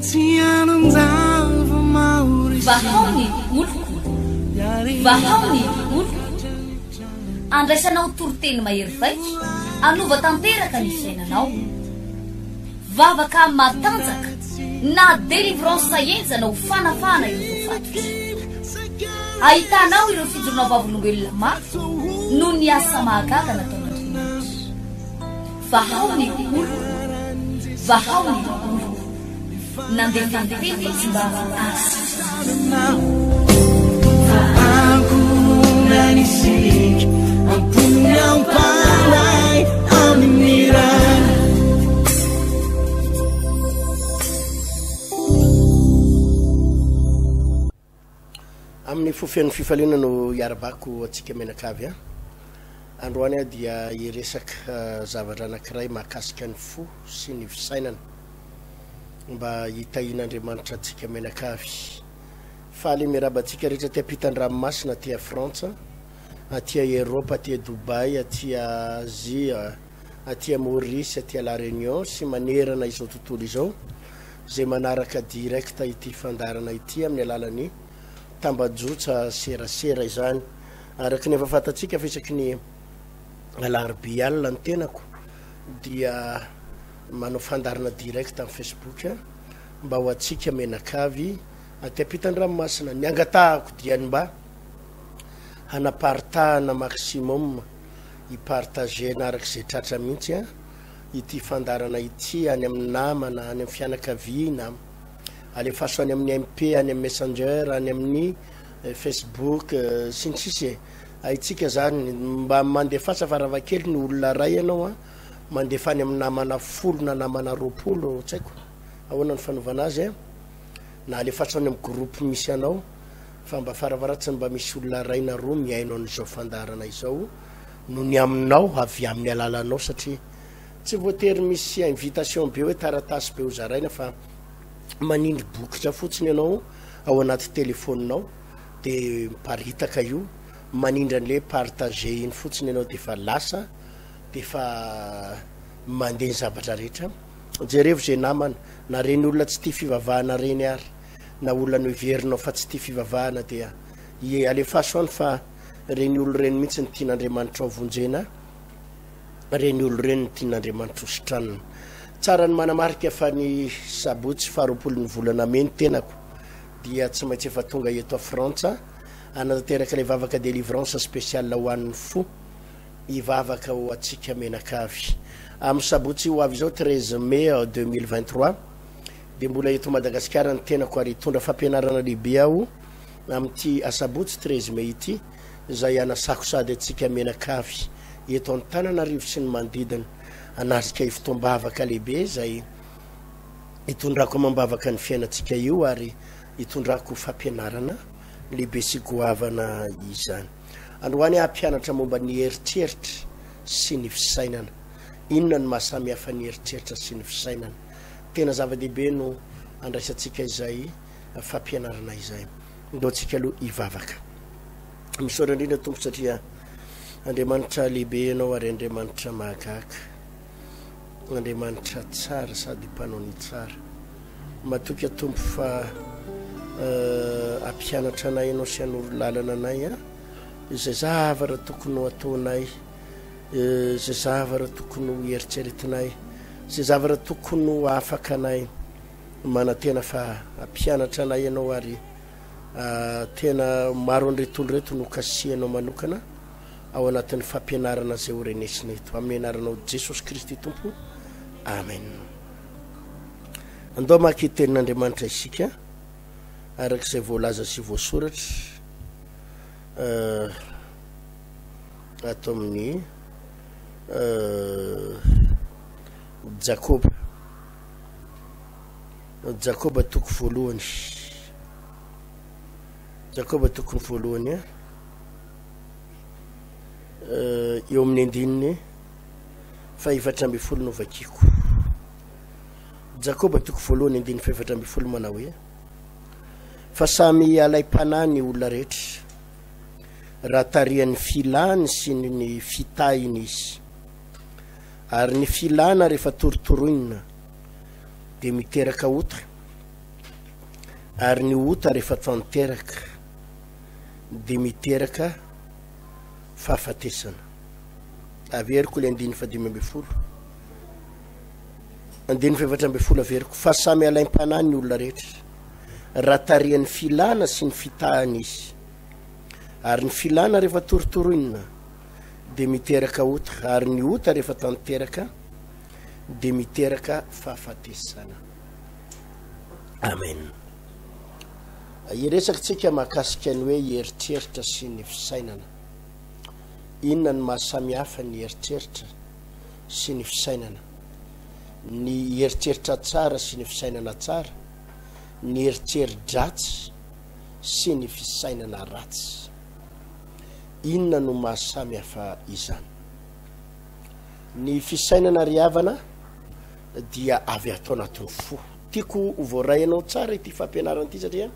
Vahao ny oloko, vahao ny oloko. Andraisanao toriteny mahery vaika, hanova tanteraka ny fiainanao. Vavaka matanjaka na délivrance henjana ho fanafahana ireo voafatotra. Ahitanao ireo fijoroana vavolombelona mafy noho ny asa mahagaga nataon'Andriamanitra. Vahao ny oloko, vahao ny oloko. Nandefa ny teny izy mba hahasitrana. Amin'ny fo feno fifaliana no iarabako antsika mianakavy a. Androany aho dia hiresaka zavatra anankiray mahakasika ny fo sy ny fisainana mba hitahian'Andriamanitra antsika mianakavy. Faly miarahaba antsika rehetra aty ampitan-dranomasina, aty Frantsa, aty Eropa, aty Dubaï, aty Azia, aty Maurice, aty La Réunion sy manerana izao tontolo izao izay manaraka direct ity fandaharana ity amin'ny alalan'ny tambajotra serasera izany. Araka ny efa fantatsika fa isaky ny alarobia alina ny tenako dia manao fandaharana direct amin'ny Facebook mba ho antsika mianakavy aty ampitan-dranomasina. Ny angatahako dia ny mba hanaparitahana maximum, hi-partager-na araka izay tratra mihitsy ity fandaharana ity any amin'ny namana, any amin'ny fianakaviana, alefaso any amin'ny MP, any amin'ny Messenger, any amin'ny Facebook sy ny sisa e. Haintsika zany, mba mandefasa faravakely ny olona ray ianao an, mandefa any amin'ny namana folo na namana 20, tsy haiko ahoana ny fanaovana azy an, na alefaso any amin'ny groupe misy anao, fa mba faravaratsiny mba misy olona ray na roa mihaino an'izao fandaharana izao noho ny aminao, avy amin'ny alalanao, satria tsy voatery misy invitation be hoe taratasy be hozaraina fa manindry bokotra fotsiny ianao ao anaty telefaoninao de miparitaka io, manindry an'le partager iny fotsiny ianao de efa lasa, de efa mandeha ny zavatra rehetra. Jerevo ze namana, na reny olona tsy tia fivavahana reny ary, na olona noheverinao fa tsy tia fivavahana dia ie alefaso any fa reny olo reny mihitsy no tian'Andriamanitra ho vonjena, reny olo reny no tian'Andriamanitra ho sitranina. Tsara ny manamarika fa ny sabotsy faharoapolon'ny volana mey ny tenako dia tsy maintsy efa tonga eto Frantsa hanatanteraka ilay vavaka délivrance spéciale ho an'ny fo, hivavaka ho antsika mianakavy. Amin'ny sabotsy ho avy izao 13 mai 2023 dia mbola eto Madagasikara ny tenako ary hitondra fampianarana lehibe aho amin'ity asabotsy 13 mai ity izay hanasako sady antsika mianakavy eto Antananarivo sy ny manodidina hanatrika io fotoam-bavaka lehibe izay hitondrako amam-bavaka ny fiainantsika io ary hitondrako fampianarana lehibe sy goavana izany. Androany aho hampianatra momba ny eritreritra sy ny fisainana. Inona no maha samy hafa ny eritreritra sy ny fisainana? Tena zava-dehibe no andraisantsika izay fampianarana izay. Ndao tsika aloha hivavaka. Misaotra indrindra Tompo satria Andriamanitra lehibe Ianao ary Andriamanitra mahagaga. Andriamanitra tsara sady mpanao ny tsara. Matoky aho Tompo fa hampianatra anay Ianao sy hanoro lalana anay izay zavatra tokony ho ataonay, izay zavatra tokony ho eritreretinay, izay zavatra tokony ho afaka anay. Manantena fa hampianatra anay Ianao ary tena maro an'ireto olona ireto no kasihanao manokana ao anatin'ny fampianarana izay ho renesina eto. Amin'ny anaranao Jesosy Kristy Tompo. Amen. Andao hamaky tenin'Andriamanitra isika araka izay voalaza sy voasoratra ato amin'ny Jakoba. Jakoba toko voalohany. Jakoba toko voalohany eo amin'ny andininy faha-14 no vakiko. Jakoba toko voalohany andininy faha-14 manao hoe, Fa samy alaim-panahy ny olona rehetra, raha tarihan'ny filany sy ny fitahiny izy. Ary ny filana rehefa torotoroina dia miteraka ota. Ary ny ota rehefa tanteraka dia miteraka fahafatesana. Averiko ilay andininy faha-15. Andininy faha-14 averiko, fa samy alaim-panahy ny olona rehetra, raha tarihan'ny filana sy ny fitahana izy. Ary ny filana rehefa torotoroina dia miteraka ota, ary ny ota rehefa tanteraka dia miteraka fahafatesana. Amen. Hiresaka tsika mahakasika ny hoe eritreritra sy ny fisainana. Inona no maha samy hafa ny eritreritra sy ny fisainana? Ny eritreritra tsara sy ny fisainana tsara, ny eritreri-dratsy sy ny fisainana ratsy. Inona no maha samy hafa izany? Ny fisainana ry havana dia avy ato anatin'ny fo. Tiako ho voaray anao tsara ity fampianarana ity satria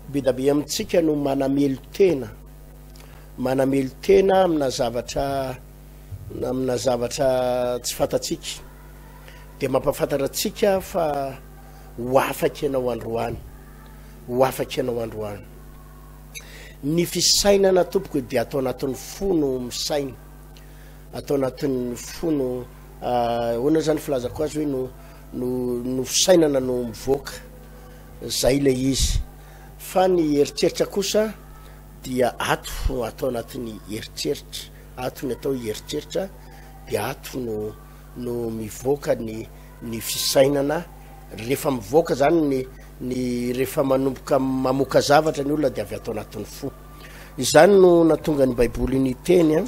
be da be amintsika no manamelo-tena, manamelo-tena amina zavatra amina zavatra tsy fantatsika. Dia mampahafantatra antsika fa ho afaka ianao androany, ho afaka ianao androany. Ny fisainana tompoko dia ato anatin'ny fo no misaina, ato anatin'ny fo no ahoana zany filazako azy hoe no no no fisainana no mivoaka, zay ilay izy. Fa ny eritreritra kosa dia ato ato anatin'ny eritreritra, ato ny atao eritreritra dia ato no no mivoaka ny ny fisainana, rehefa mivoaka zany ny ny rehefa manomboka mamoka zavatra ny olona dia avy ato anatin'ny fo. Izany no natonga ny Baiboly niteny an,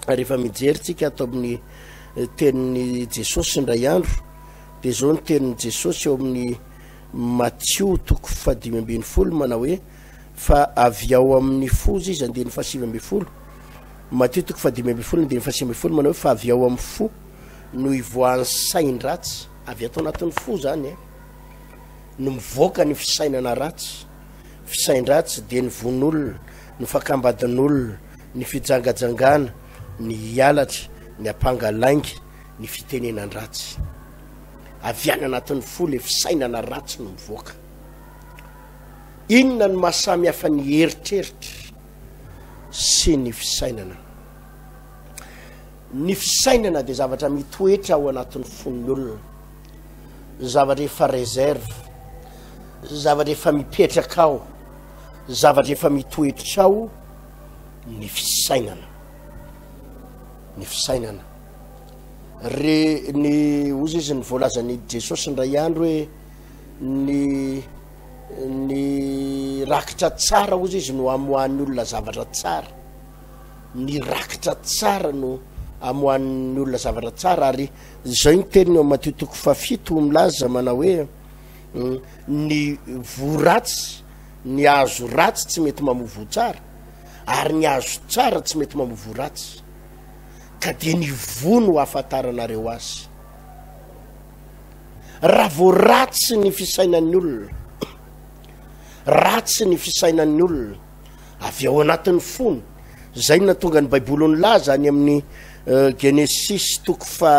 rehefa mijery tsika ato amin'ny eh, tenin'i Jesosy indray andro, dia zao ny tenin'i Jesosy eo amin'ny Matio toko fahadimy ambin'ny folo manao hoe fa avy ao amin'ny fo izy andininy fahasivy ambin'ny folo. Matio toko fahadimy ambin'ny folo andininy fahasivy ambin'ny folo manao hoe fa avy ao amin'ny fo no ivoahan'ny sain-dratsy, avy ato anatin'ny fo zany e, no mivoaka ny fisainana ratsy. Fisain-dratsy dia ny vono'olona, ny fakam-badin'olona, ny fijangajangana, ny hialatra, ny ampanga lainga, ny fitenenan-dratsy. Avy any anatin'ny fo le fisainana ratsy no mivoaka. Inona no maha samy hafa ny eritreritra sy ny fisainana? Ny fisainana dia zavatra mitoetra ao anatin'ny fon'ny olona, zavatra efa réserve, zavatra efa mipetraka ao, zavatra efa mitoetra ao ny fisainana. Ny fisainana. Re ny ozy izy ny voalazan'i Jesosy indray andro hoe ny ny rakitra tsara ozy izy no amoahan'ny olona zavatra tsara. Ny rakitra tsara no amoahan'ny olona zavatra tsara, ary izao ny teniny ao Matio toko fahafito milaza manao hoe ny voa ratsy, ny hazo ratsy tsy mety mamoa voa tsara, ary ny hazo tsara tsy mety mamoa voa ratsy, ka dia ny voa no ahafantaranareo azy. Raha vao ratsy ny fisainan'ny olona, ratsy ny fisainan'ny olona, avy ao anatin'ny fony. Izay no nahatonga ny Baiboly nilaza any amin'ny eh, Genesisy toko fa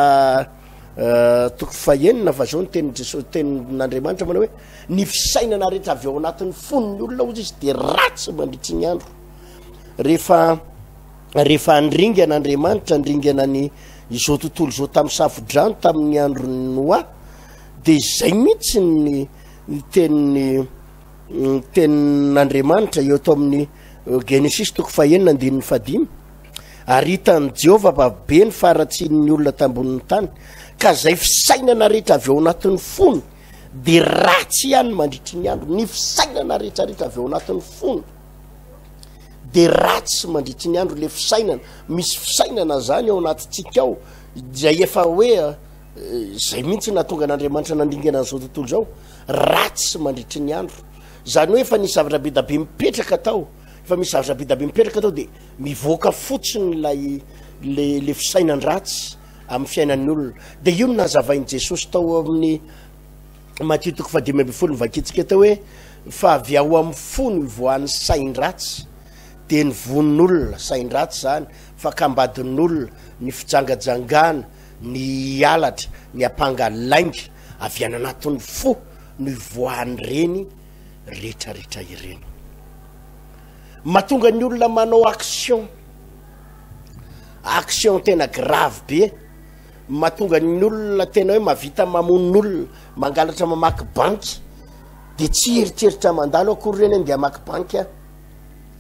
eh, toko fahenina fa zao ny tenin'i Jesosy, tenin'Andriamanitra manao hoe ny fisainana rehetra avy ao anatin'ny fon'ny olona hozy izy dia ratsy mandritry ny andro. Rehefa rehefa andringana Andriamanitra, andringana ny izao tontolo izao tamin'ny safodrano tamin'ny andron'i Noa, dia izay mihitsy ny ny tenin'ny Ny tenin'Andriamanitra eo ato amin'ny eh, Genesisy toko fahenina andininy fahadimy. Ary hitan'i Jehovah fa be ny faharatsian'ny olona tambonin'ny tany, ka izay fisainana rehetra avy ao anatin'ny fony dia ratsy ihany mandritry ny andro. Ny fisainana rehetra rehetra avy ao anatin'ny fony dia ratsy mandritry ny andro. Le fisainana, misy fisainana zany ao anatintsika ao, izay efa hoe eh, izay mihitsy nahatonga an'Andriamanitra nandringana an'izao tontolo izao. ratsy mandritry ny andro. Izany hoe efa nisy zavatra be da be mipetraka tao, efa misy zavatra be da be mipetraka tao dia mivoaka fotsiny ilay le le fisainan-dratsy amin'ny fiainan'ny olona. Dia io no nazavain'i Jesosy tao amin'ny Matio toko faha-15 novakintsika teo hoe fa avy ao amin'ny fo no ivoahan'ny sain-dratsy, dia ny von'olona, sain-dratsy izany, fakam-badin'olona, ny fijangajangana, ny halatra, ny ampanga lainga. Avy any anatin'ny fo no ivoahan'ireny retraretra ireny. Mahatonga ny olona manao action, action tena grave be, mahatonga ny olona tena hoe mahavita mamono olona, mangalatra mamaky banky, de tsy eritreritra mandalo akory ireny andeha hamaky banky aho,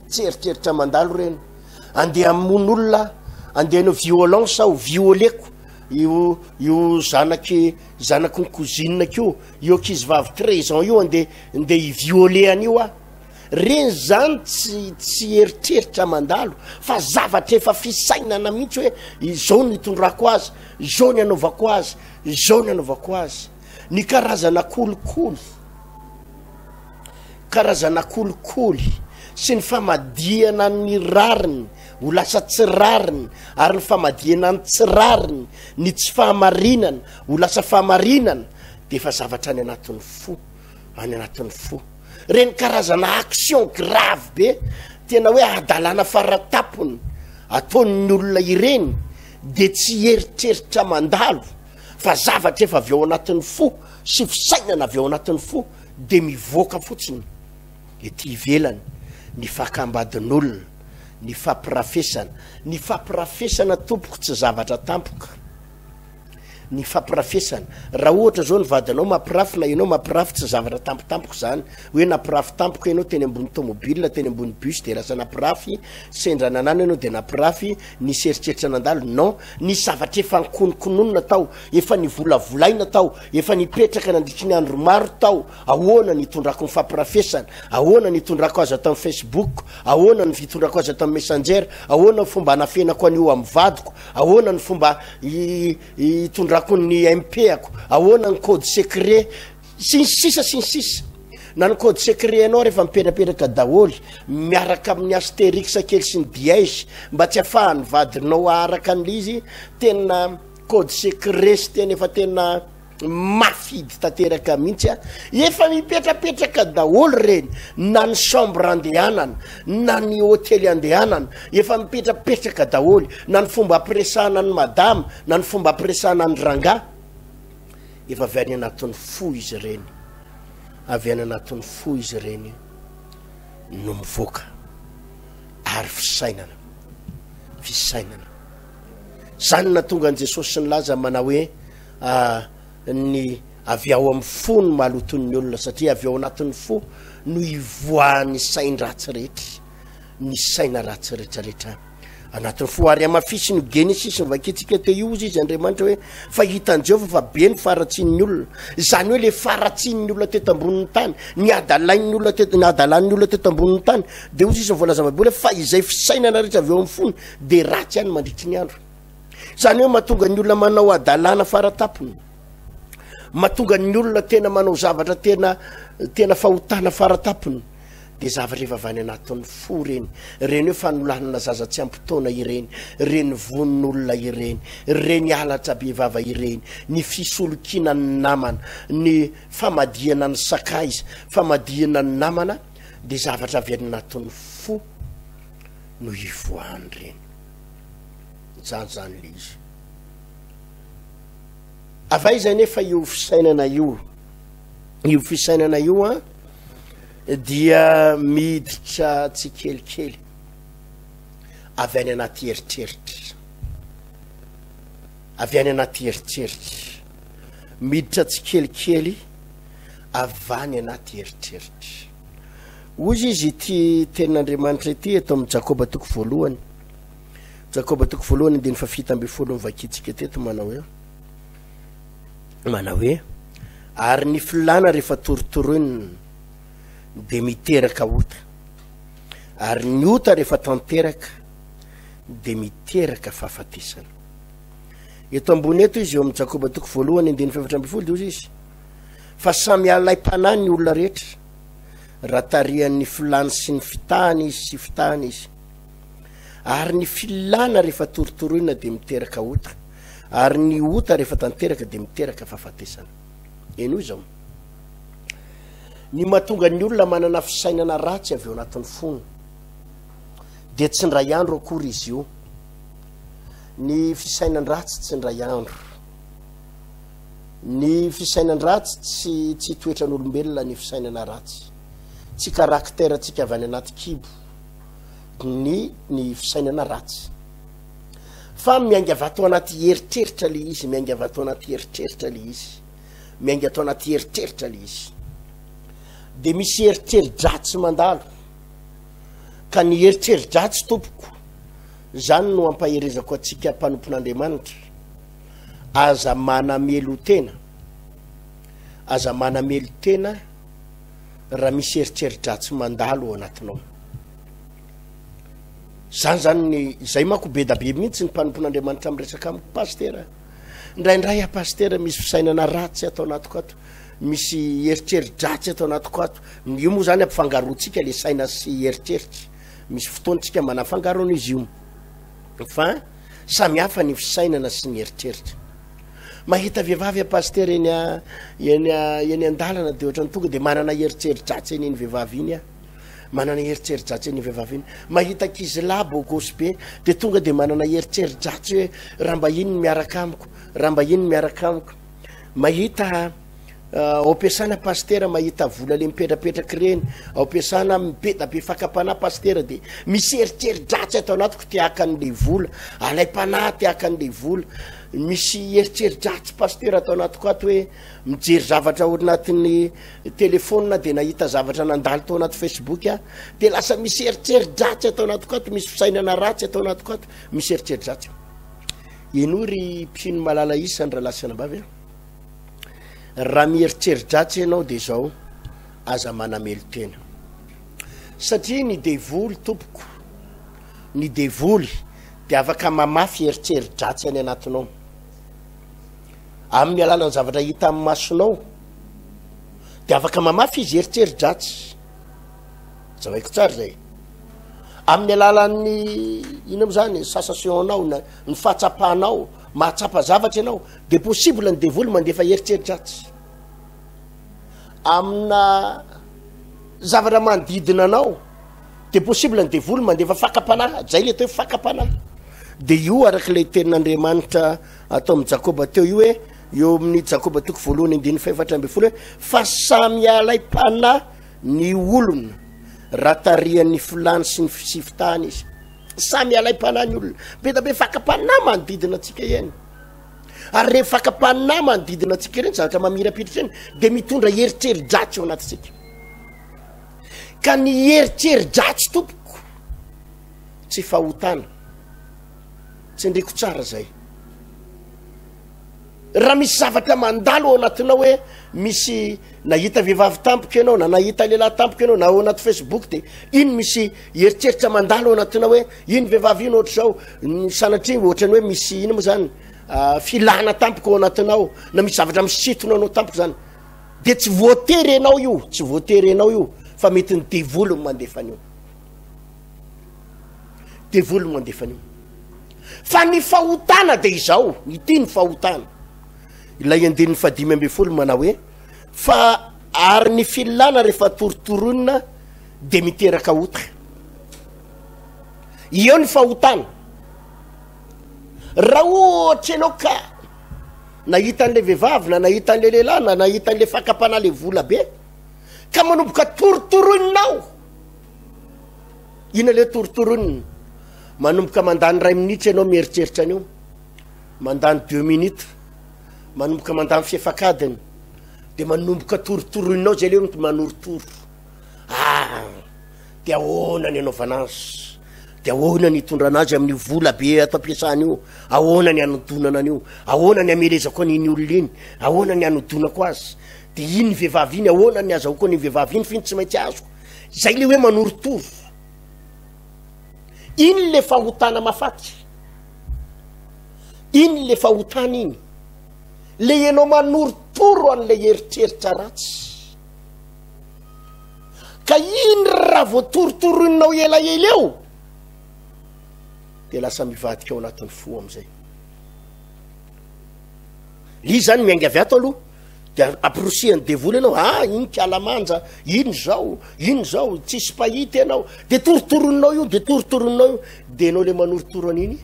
tsy eritreritra mandalo ireny, andeha hamono olona aho, andeha hanao violence aho, violeko io io zanaky zanaky ny cousine-ko io, io ankizivavy treize ans io andeha andeha hi-violer an'io aho. Reny zany tsy tsy eritreritra mandalo fa zavatra efa fisainana mihitsy hoe izao no itondrako azy, izao ny anaovako azy, izao ny anaovako azy. Ny karazana kolikoly, karazana kolikoly sy ny famadihana ny rariny ho lasa tsy rariny ary ny famadihana ny tsy rariny, ny tsy fahamarinana ho lasa fahamarinana dia efa zavatra any anatin'ny fo, any anatin'ny fo. Reny karazana action grave be tena hoe hadalana faratapony ataon'ny olona ireny de tsy eritreritra mandalo fa zavatra efa avy ao anatin'ny fo sy fisainana avy ao anatin'ny fo de mivoaka fotsiny ety ivelany ny fakam-badin'olona, ny fampirafesana, ny fampirafesana tompoko tsy zavatra tampoka. ny fampirafesana. Raha ohatra zao ny vadinao mampirafy na ianao mampirafy tsy zavatra tampotampoka izany. Hoe nampirafy tampoka ianao teny ambony tomobile, teny ambony bus de lasa nampirafy, sendra nanana ianao de nampirafy, nisy eritreritra nandalo. Non, nisy zavatra efa nikonokononina tao, efa nivolavolaina tao, efa nipetraka nandritry ny andro maro tao. Ahoana ny hitondrako ny fampirafesana? Ahoana ny hitondrako azy ato amin'ny Facebook? Ahoana ny hitondrako azy ato amin'ny Messenger? Ahoana ny fomba hanafenako an'io amin'ny vadiko? Ahoana ny fomba hitondrako ny MP-ako? Ahoana ny code secret? Sy ny sisa sy ny sisa. Na ny code secret anao rehefa mipetrapetraka daholo miaraka amin'ny astérix kely sy ny dièse mba tsy afahan'ny vadinao aharaka an'ilay izy, tena code secret sy tena efa tena Mafy hidy tanteraka mihitsy a! Efa mipetrapetraka daholo ireny, na ny chambre andehanana, na ny hotely andehanana, efa mipetrapetraka daholo, na ny fomba ampiresahana an'i madama, na ny fomba ampiresahana an'i rangahy, efa avy any anatin'ny fo izy ireny, avy any anatin'ny fo izy ireny no mivoaka, ary fisainana, fisainana. Izany no nahatonga an'i Jesosy nilaza manao hoe, ny avy ao amin'ny fo no maloton'ny olona satria avy ao anatin'ny fo no ivoahan'ny sain-dratsy rehetra, ny saina ratsy rehetrarehetra anatin'ny fo. Ary hamafisiny io Genesisy novakintsika teo io, hozy izy Andriamanitra hoe fa hitan'i Jehovah fa be ny faharatsian'ny olona. Izany hoe le faharatsian'ny olona teto ambonin'ny tany, ny hadalain'ny olona teto, ny hadalan'ny olona teto ambonin'ny tany, dia hozy izy ny voalazan'ny Baiboly hoe fa izay fisainana rehetra avy ao amin'ny fony dia ratsy ihany mandritry ny andro. Izany hoe mahatonga ny olona manao hadalana faratapony, mahatonga ny olona tena manao zavatra tena tena fahotana faratapony, de zavatra efa avy any anatin'ny fo ireny, ireny hoe fanolanana zaza tsy ampy taona ireny, ireny vonon'olona ireny, ireny halatra bevava ireny, ny fisolokiana ny namana, ny famadihana ny sakaiza, famadihana ny namana, de zavatra avy any anatin'ny fo no ivoahan'ireny. Zany zany le izy. Avy aiza anefa io fisainana io? Io fisainana io an dia miditra tsikelikely avy any anaty eritreritra. Avy any anaty eritreritra. Miditra tsikelikely avy any anaty eritreritra. Hoy izy ity tenin'Andriamanitra ity eto amin'ny Jakoba toko voalohany. Jakoba toko voalohany andininy fahafito ambin'ny folo novakintsika teto manao hoe manao hoe ary ny filàna rehefa torotoroina dia miteraka ota ary ny ota rehefa tanteraka dia miteraka fahafatesana. Eto ambony eto izy eo amin'ny Jakoba toko voalohany andininy fahefatra ambin'ny folo dia hoy izy fa samy alaim-panahy ny olona rehetra raha tarihan'ny filàny sy ny fitahany izy sy fitahany izy. Ary ny filàna rehefa torotoroina dia miteraka ota, ary ny ota rehefa tanteraka dia miteraka fahafatesana. Henoy izao. Ny mahatonga ny olona manana fisainana ratsy avy ao anatin'ny fony dia tsy indray andro akory izy io. Ny fisainan-dratsy tsy indray andro. Ny fisainan-dratsy tsy tsy toetran'olombelona ny fisainana ratsy. Tsy caractère-ntsika avy any anaty kibo ny ny fisainana ratsy. Fa miainga avy ato anaty eritreritra le izy, miainga avy ato anaty eritreritra le izy. Miainga ato anaty eritreritra le izy. De misy eritreri-dratsy mandalo. Ka ny eritreri-dratsy tompoko, zany no ampaherezako antsika mpanompon'Andriamanitra. Aza manamelo-tena, aza manamelo-tena raha misy eritreri-dratsy mandalo ao anatinao. Zany zany ny, zay manko be da be mihitsy ny mpanompon'Andriamanitra miresaka amiko, pasitera, indraindray aho pasitera misy fisainana ratsy ato anatiko ato, misy eritreri-dratsy ato anatiko ato. Io moa zany ampifangaroantsika le saina sy eritreritra, misy fotoana tsika manafangaro an'izy io fa Samy hafa ny fisainana sy ny eritreritra. Mahita vehivavy aho pasitera eny a eny a eny an-dalana de ohatran'ny tonga de manana eritreri-dratsy an'iny vehivavy iny aho. Manana eritreri-dratsy an'iny vehivavy iny. Mahita ankizilahy bogosy be de tonga de manana eritreri-dratsy hoe raha mba iny ny miaraka amiko, raha mba iny ny miaraka amiko. Mahita Ao am-piasana pasitera mahita vola le mipetrapetraka ireny, ao am-piasana be da be fakam-panahy pasitera de misy eritreri-dratsy ato anatiko te haka an'le vola, alaim-panahy te haka an'le vola, misy eritreri-dratsy pasitera ato anatiko ato hoe mijery zavatra ao anatin'ny telefona de nahita zavatra nandalo tao anaty facebook aho de lasa misy eritreri-dratsy ato anatiko ato, misy fisainana ratsy ato anatiko ato, misy eritreri-dratsy. Henoy ry mpino malala isany rahalahy sy anabavy a. Raha mieritreri-dratsy ianao dia izao, aza manamelo-tena. Satria ny devoly tompoko, ny devoly dia afaka mamafy eritreri-dratsy any anatinao. Amin'ny alalan'ny zavatra hita amin'ny masonao, dia afaka mamafy izy eritreri-dratsy. Zavaiko tsara izay. Amin'ny alalan'ny inona moa izany, sensation-nao na ny fahatsapanao, mahatsapa zavatra ianao, De possible ny devoly mandefa eritreri-dratsy amina zavatra manodidina anao, de possible ny devoly mandefa fakam-panahy, zay le atao hoe fakam-panahy. De io araka ilay tenin'Andriamanitra atao amin'i Jakoba teo io hoe, eo amin'ny Jakoba toko voalohany andininy fahefatra ambin'ny folo hoe, fa samy alaim-panahy ny olona raha tarihan'ny filany sy ny fisifitahany izy. Samy alaim-panahy ny olona. Be da be fakam-panahy manodidina antsika eny. Ary ireny fakam-panahy manodidina antsika ireny, zavatra mamirapiratra ireny, dia mitondra eritreri-dratsy ao anatintsika. Ka ny eritreri-dratsy tompoko, tsy fahotana. Tsindriko tsara izay. Raha misy zavatra mandalo ao anatinao hoe misy nahita vehivavy tampoka ianao na nahita lehilahy tampoka ianao na ao anaty Facebook de iny misy eritreritra mandalo ao anatinao hoe iny vehivavy iny ohatr'izao, sanatria ohatrany hoe misy ino moa zany ah, filana tampoka ao anatinao na misy zavatra misintona anao tampoka zany de tsy voatery ianao io, tsy voatery ianao io fa mety ny devoly no mandefa an'io. Devoly no mandefa an'io. Fa ny fahotana dia izao, ity ny fahotana. Ilay andininy fahadimy ambin'ny folo manao hoe, fa ary ny filana rehefa torotoroina dia miteraka ota. Eo ny fahotana. Raha ohatra ianao ka nahita an'ilay vehivavy na nahita an'ilay lehilahy na nahita an'ilay fakam-panahy ilay vola be, ka manomboka torotoroinao. Inona le torotoronina? Manomboka mandany iray minitra ianao mieritreritra an'io, mandany deux minutes, manomboka mandany fefak'adiny, de manomboka torotoroninao zay le hoe manorotoro. Ah, de ahoana ny anaovana azy? De ahoana ny hitondrana azy amin'io vola be ato am-piasana io? Ahoana ny hanodonana an'io? Ahoana ny hamelezako an'iny olona iny? Ahoana ny hanodonako azy? De iny vehivavy iny, ahoana ny azahoako an'iny vehivavy iny f'iny tsy maintsy azoko? Zay le hoe manorotoro. Iny le fahotana mafaty. Iny le fahotana iny. Le ianao manorotoro an'le eritreritra ratsy. Ka iny raha vao torotoroinao elaela eo, de lasa mivadika ao anatin'ny fo am'izay. Le izy zany miainga avy ato aloha. De amporisihan'ny devoly ianao, ah iny kiala manja, iny zao, iny zao, tsisy mpahita ianao, de torotoroninao io, de torotoroninao io, de ianao le manorotoro an'iny,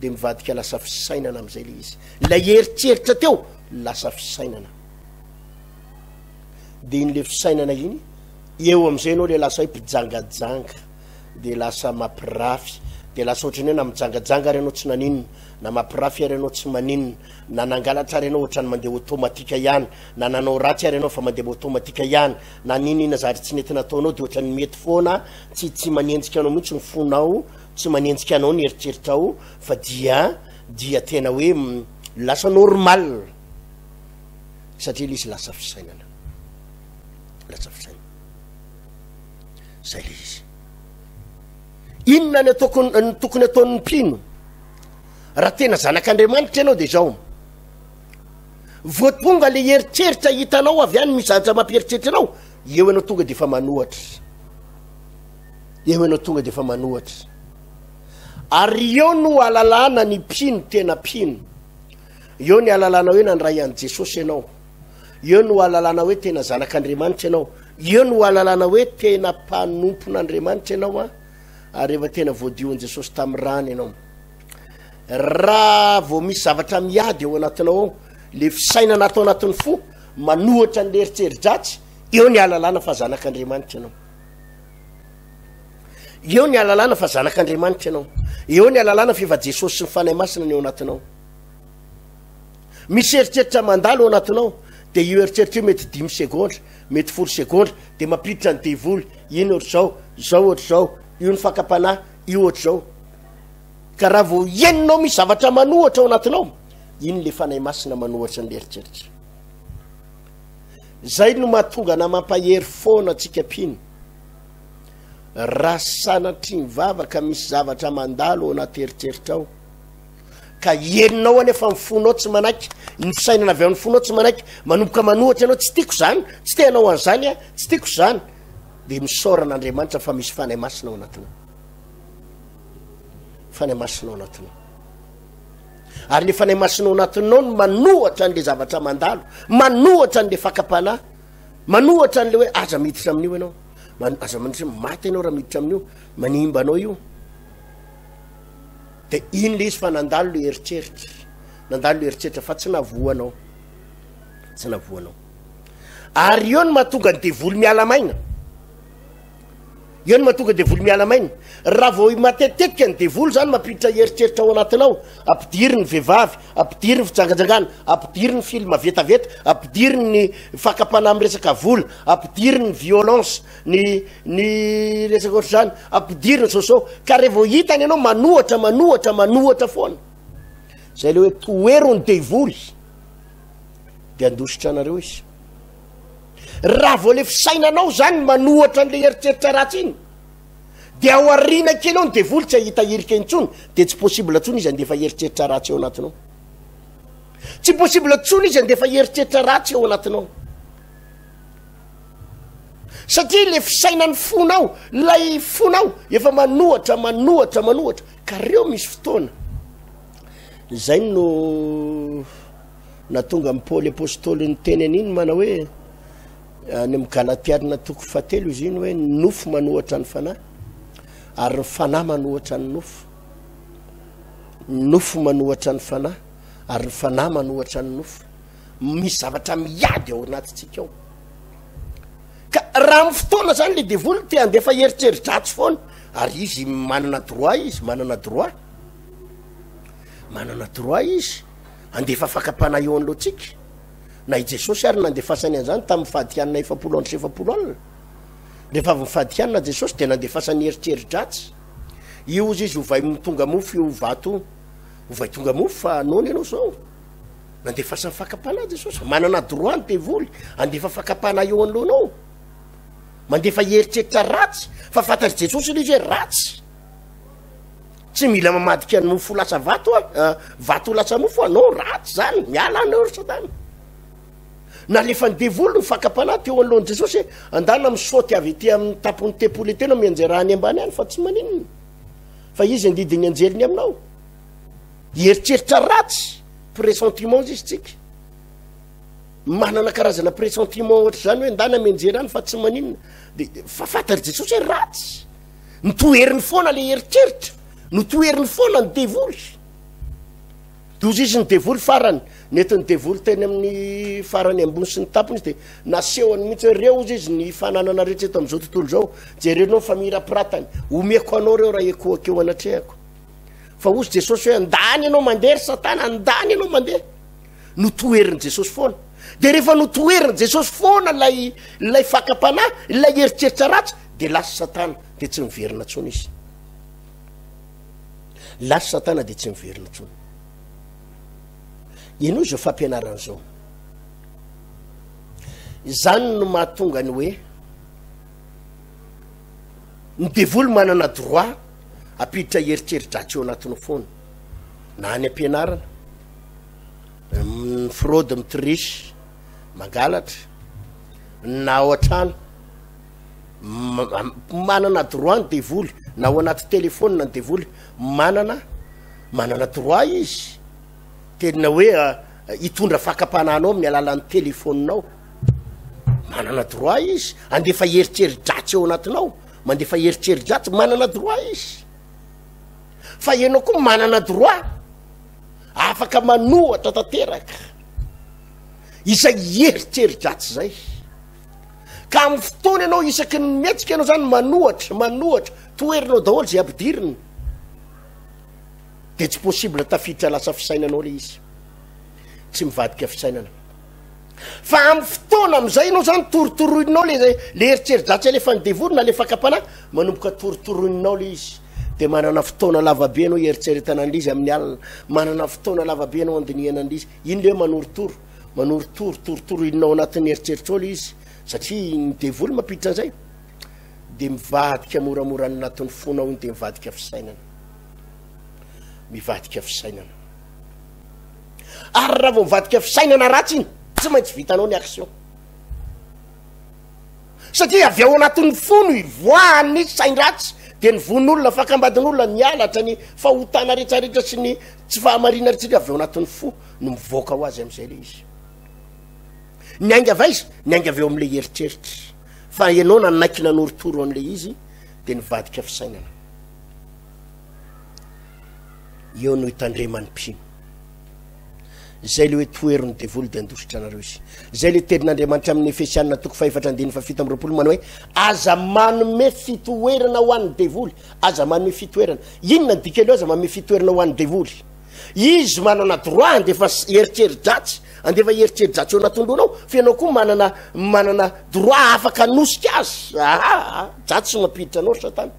de mivadika lasa fisainana am'izay le izy. Ilay eritreritra teo, Lasa fisainana. De iny le fisainana iny, eo am'izay ianao le lasa hoe mpijangajanga, de lasa mampirafy, de lasa ohatran'ny hoe na mijangajanga ary ianao tsy naninona, na mampirafy ary ianao tsy maninona, na nangalatra ary ianao ohatran'ny mandeha automatique ihany, na nanao ratsy ary ianao fa mandeha automatique ihany, na n'inon'inona zavatra tsy nety nataonao de ohatran'ny mety foana, tsy tsy manenjika anao mihitsy ny fonao, tsy manenjika anao ny eritreritrao fa dia dia tena hoe lasa normal satria le izy lasa fisainana, lasa fisainana, zay le izy. Inona ny ataoko ny tokony ataon'ny mpino raha tena zanak'Andriamanitra ianao de zao, vao tonga le eritreritra hitanao avy any misy zavatra mampieritreritra anao, eo ianao tonga de efa manohatra, eo ianao tonga de efa manohatra. Ary eo no ahalalana ny mpino tena mpino. Eo ny ahalalana hoe nandray an'i Jesosy ianao. Eo no ahalalana hoe tena zanak'Andriamanitra ianao. Eo no ahalalana hoe tena mpanompon'Andriamanitra ianao an, ary efa tena voadion'i Jesosy tamin'ny rany ianao. Raha vao misy zavatra miady ao anatinao ao, le fisainana ato anatin'ny fo manohatra ny eritreri-dratsy, eo ny ahalalana fa zanak'Andriamanitra ianao. Eo ny ahalalana fa zanak'Andriamanitra ianao. Eo ny ahalalana fa efa Jesosy sy ny Fanahy Masina ny ao anatinao. Misy eritreritra mandalo ao anatinao, dia io eritreritra io mety dimy segondra, mety folo segondra, dia mampiditra ny devoly, iny ohatr'izao, izao ohatr'izao, io ny fakam-panahy, io ohatr'izao. Ka raha vao henonao misy zavatra manohatra ao anatinao, iny le Fanahy Masina manohatra ny eritreritra. Zay no mahatonga ana mampahery foana antsika mpino. Raha sanatria mivavaka misy zavatra mandalo ao anaty eritreritrao, ka henonao anefa ny fonao tsy manaiky, ny fisainana avy amin'ny fonao tsy manaiky, manomboka manohatra ianao, tsy tiako izany, tsy te hanao an'izany aho, tsy tiako izany, dia misaora an'Andriamanitra fa misy Fanahy Masina ao anatinao. Fanahy Masina ao anatinao. Ary le Fanahy Masina ao anatinao no manohatra an'le zavatra mandalo, manohatra an'le fakam-panahy, manohatra an'le hoe aza miditra amin'io ianao, aza miditra, maty ianao raha miditra amin'io, manimba anao io. De iny le izy fa nandalo le eritreritra, nandalo le eritreritra fa tsy navoa anao, tsy navoa anao. Ary eo no mahatonga ny devoly miala maina. Eo no mahatonga devoly miala maina. Raha vao matetitetika ny devoly zany mampiditra eritreritra ao anatinao, ampidiry ny vehivavy, ampidiry ny fijangajangana, ampidiry ny film vetaveta, ampidiry ny fakam-panahy miresaka vola, ampidiry ny violence, ny ny resaka ohatr'izany, ampidiry ny soso. Ka raha vao hitany ianao manohatra, manohatra, manohatra foana. Zay le hoe tohero ny devoly de handositra anareo izy. Raha vao le fisainanao zany manohatra an'le eritreritra ratsy iny, de ao aoriana kely ao ny devoly tsy hahita hirika intsony, de tsy possible intsony izy handefa eritreritra ratsy ao anatinao. Tsy possible intsony izy handefa eritreritra ratsy ao anatinao. Satria le fisainan'ny fonao, lay fonao efa manohatra, manohatra, manohatra, ka reo misy fotoana. Zay no Nahatonga an'i Paoly Apostoly niteny an'iny manao hoe, any amin'ny Galatiana toko fahatelo izy iny hoe, ny nofo manohatra ny fanahy, ary ny fanahy manohatra ny nofo. Ny nofo manohatra ny fanahy, ary ny fanahy manohatra ny nofo. Misy zavatra miady ao anatintsika ao. Ka raha amin'ny fotoana zany le devoly te handefa eritreri-dratsy foana, ary izy manana droit izy, manana droit. Manana droit izy. Handefa fakam-panahy eo anoloantsika. Na i Jesosy ary nandefasany an'izany tamin'ny fahadianina 40 andro sy 40 alina. Rehefa avy nifadianina Jesosy dia nandefasany eritreri-dratsy. Io hozy izy ovay tonga mofo io vato io. Ovay tonga mofo fa noana ianao izao. Nandefasany fakam-panahy Jesosy. Manana droit ny devoly handefa fakam-panahy eo anoloanao. Mandefa eritreritra ratsy fa fantatr'i Jesosy ilay izy hoe ratsy. Tsy mila mamadika ny mofo ho lasa vato aho, eh, vato ho lasa mofo aho. Non, ratsy zany, miala any ry satana. Nalefan'ny devoly ny fakam-panahy teo anoloan'i Jesosy hoe, andana misaoty avy ety amin'ny tampon'ny tempoly ety ianao mianjera any ambany any fa tsy maninona. Fa izy handidy ny anjeliny aminao. Eritreritra ratsy, pressentiment izy tsika. Manana karazana pressentiment ohatr'izany hoe ndana mianjera any fa tsy maninona. De fa fantatr'i Jesosy hoe ratsy. Notoheriny foana le eritreritra, notoheriny foana ny devoly. Doza izy ny devoly farany. Nentin'ny devoly teny amin'ny farany ambony sy ny tampony izy dia nasehony mihitsy hoe reo ozy izy ny fananana rehetra eto amin'izao tontolo izao. Jerenao ny famirapiratany. Omeko anao reo raha ekoaka eo anatrehako. Fa ozy Jesosy hoe andany ianao mandeha ry satana, andany ianao mandeha. Notoherin'i Jesosy foana. Dia rehefa notoherin'i Jesosy foana ilay ilay fakam-panahy, ilay eritreritra ratsy, dia lasa satana, dia tsy niverina intsony izy. Lasa satana dia tsy miverina intsony. Henoy izao fampianarana izao. Izany no mahatonga ny hoe ny devoly manana droit ampiditra eritreri-dratsy eo anatinao foana, na any am-pianarana, ny fraude, mitriche, mangalatra, na ao an-trano. Manana droit ny devoly, na ao anaty telephone ny devoly, manana manana droit izy tena hoe hitondra fakam-panahy anao amin'ny alalan'ny telephone-nao. Manana droit izy andefa eritreri-dratsy ao anatinao, mandefa eritreri-dratsy, manana droit izy. Fa ianao koa manana droit afaka manohatra tanteraka izay eritreri-dratsy izay. Ka amin'ny fotoana ianao isaky ny mihetsika ianao zany manohatra, manohatra, toherinao daholo izay ampidiriny. Dia tsy possible tafiditra lasa fisainanao le izy. Tsy mivadika fisainana. Fa amin'ny fotoana amin'izay ianao zany torotoroinao le le eritreri-dratsy alefan'ny devoly na le fakam-panahy, manomboka torotoroinao le izy. Dia manana fotoana lavabe ianao hieritreretana an'le izy amin'ny alina, manana fotoana lavabe ianao andinihana an'le izy. Iny le hoe manorotoro. Manorotoro, torotoro inona ao anatin'ny eritreritrao ilay izy, satria ny devoly mampiditra an'izay, dia mivadika moramora any anatin'ny fonao iny, dia mivadika fisainana. Mivadika fisainana. Ary raha vao mivadika fisainana ratsy iny, tsy maintsy vitanao ny action. Satria avy ao anatin'ny fo no ivoahan'ny sain-dratsy, dia ny vono'olona, fakam-badin'olona, ny halatra, ny fahotana rehetrarehetra sy ny tsy fahamarina rehetrarehetra avy ao anatin'ny fo no mivoaka ho azy amin'izay ilay izy. Niainga avy aiza? Niainga avy eo amin'ilay eritreritra. Fa ianao nanaiky nanorotoro an'ilay izy, dia nivadika fisainana. Eo no hitandreman'ny mpino. Izay le hoe tohero ny devoly dia handositra anareo izy. Izay le tenin'Andriamanitra amin'ny Efesianina toko fahefatra andininy fahafito amby 20 manao hoe aza manome fitoerana ho an'ny devoly, aza manome fitoerana. Inona ny dikan'io aza manome fitoerana ho an'ny devoly? Izy manana droit handefa eritreri-dratsy, handefa eritreri-dratsy eo anatin'ny lohanao, fa ianao koa manana manana droit afaka hanosika azy. Aa, dratsy no mampiditra anao ry satana.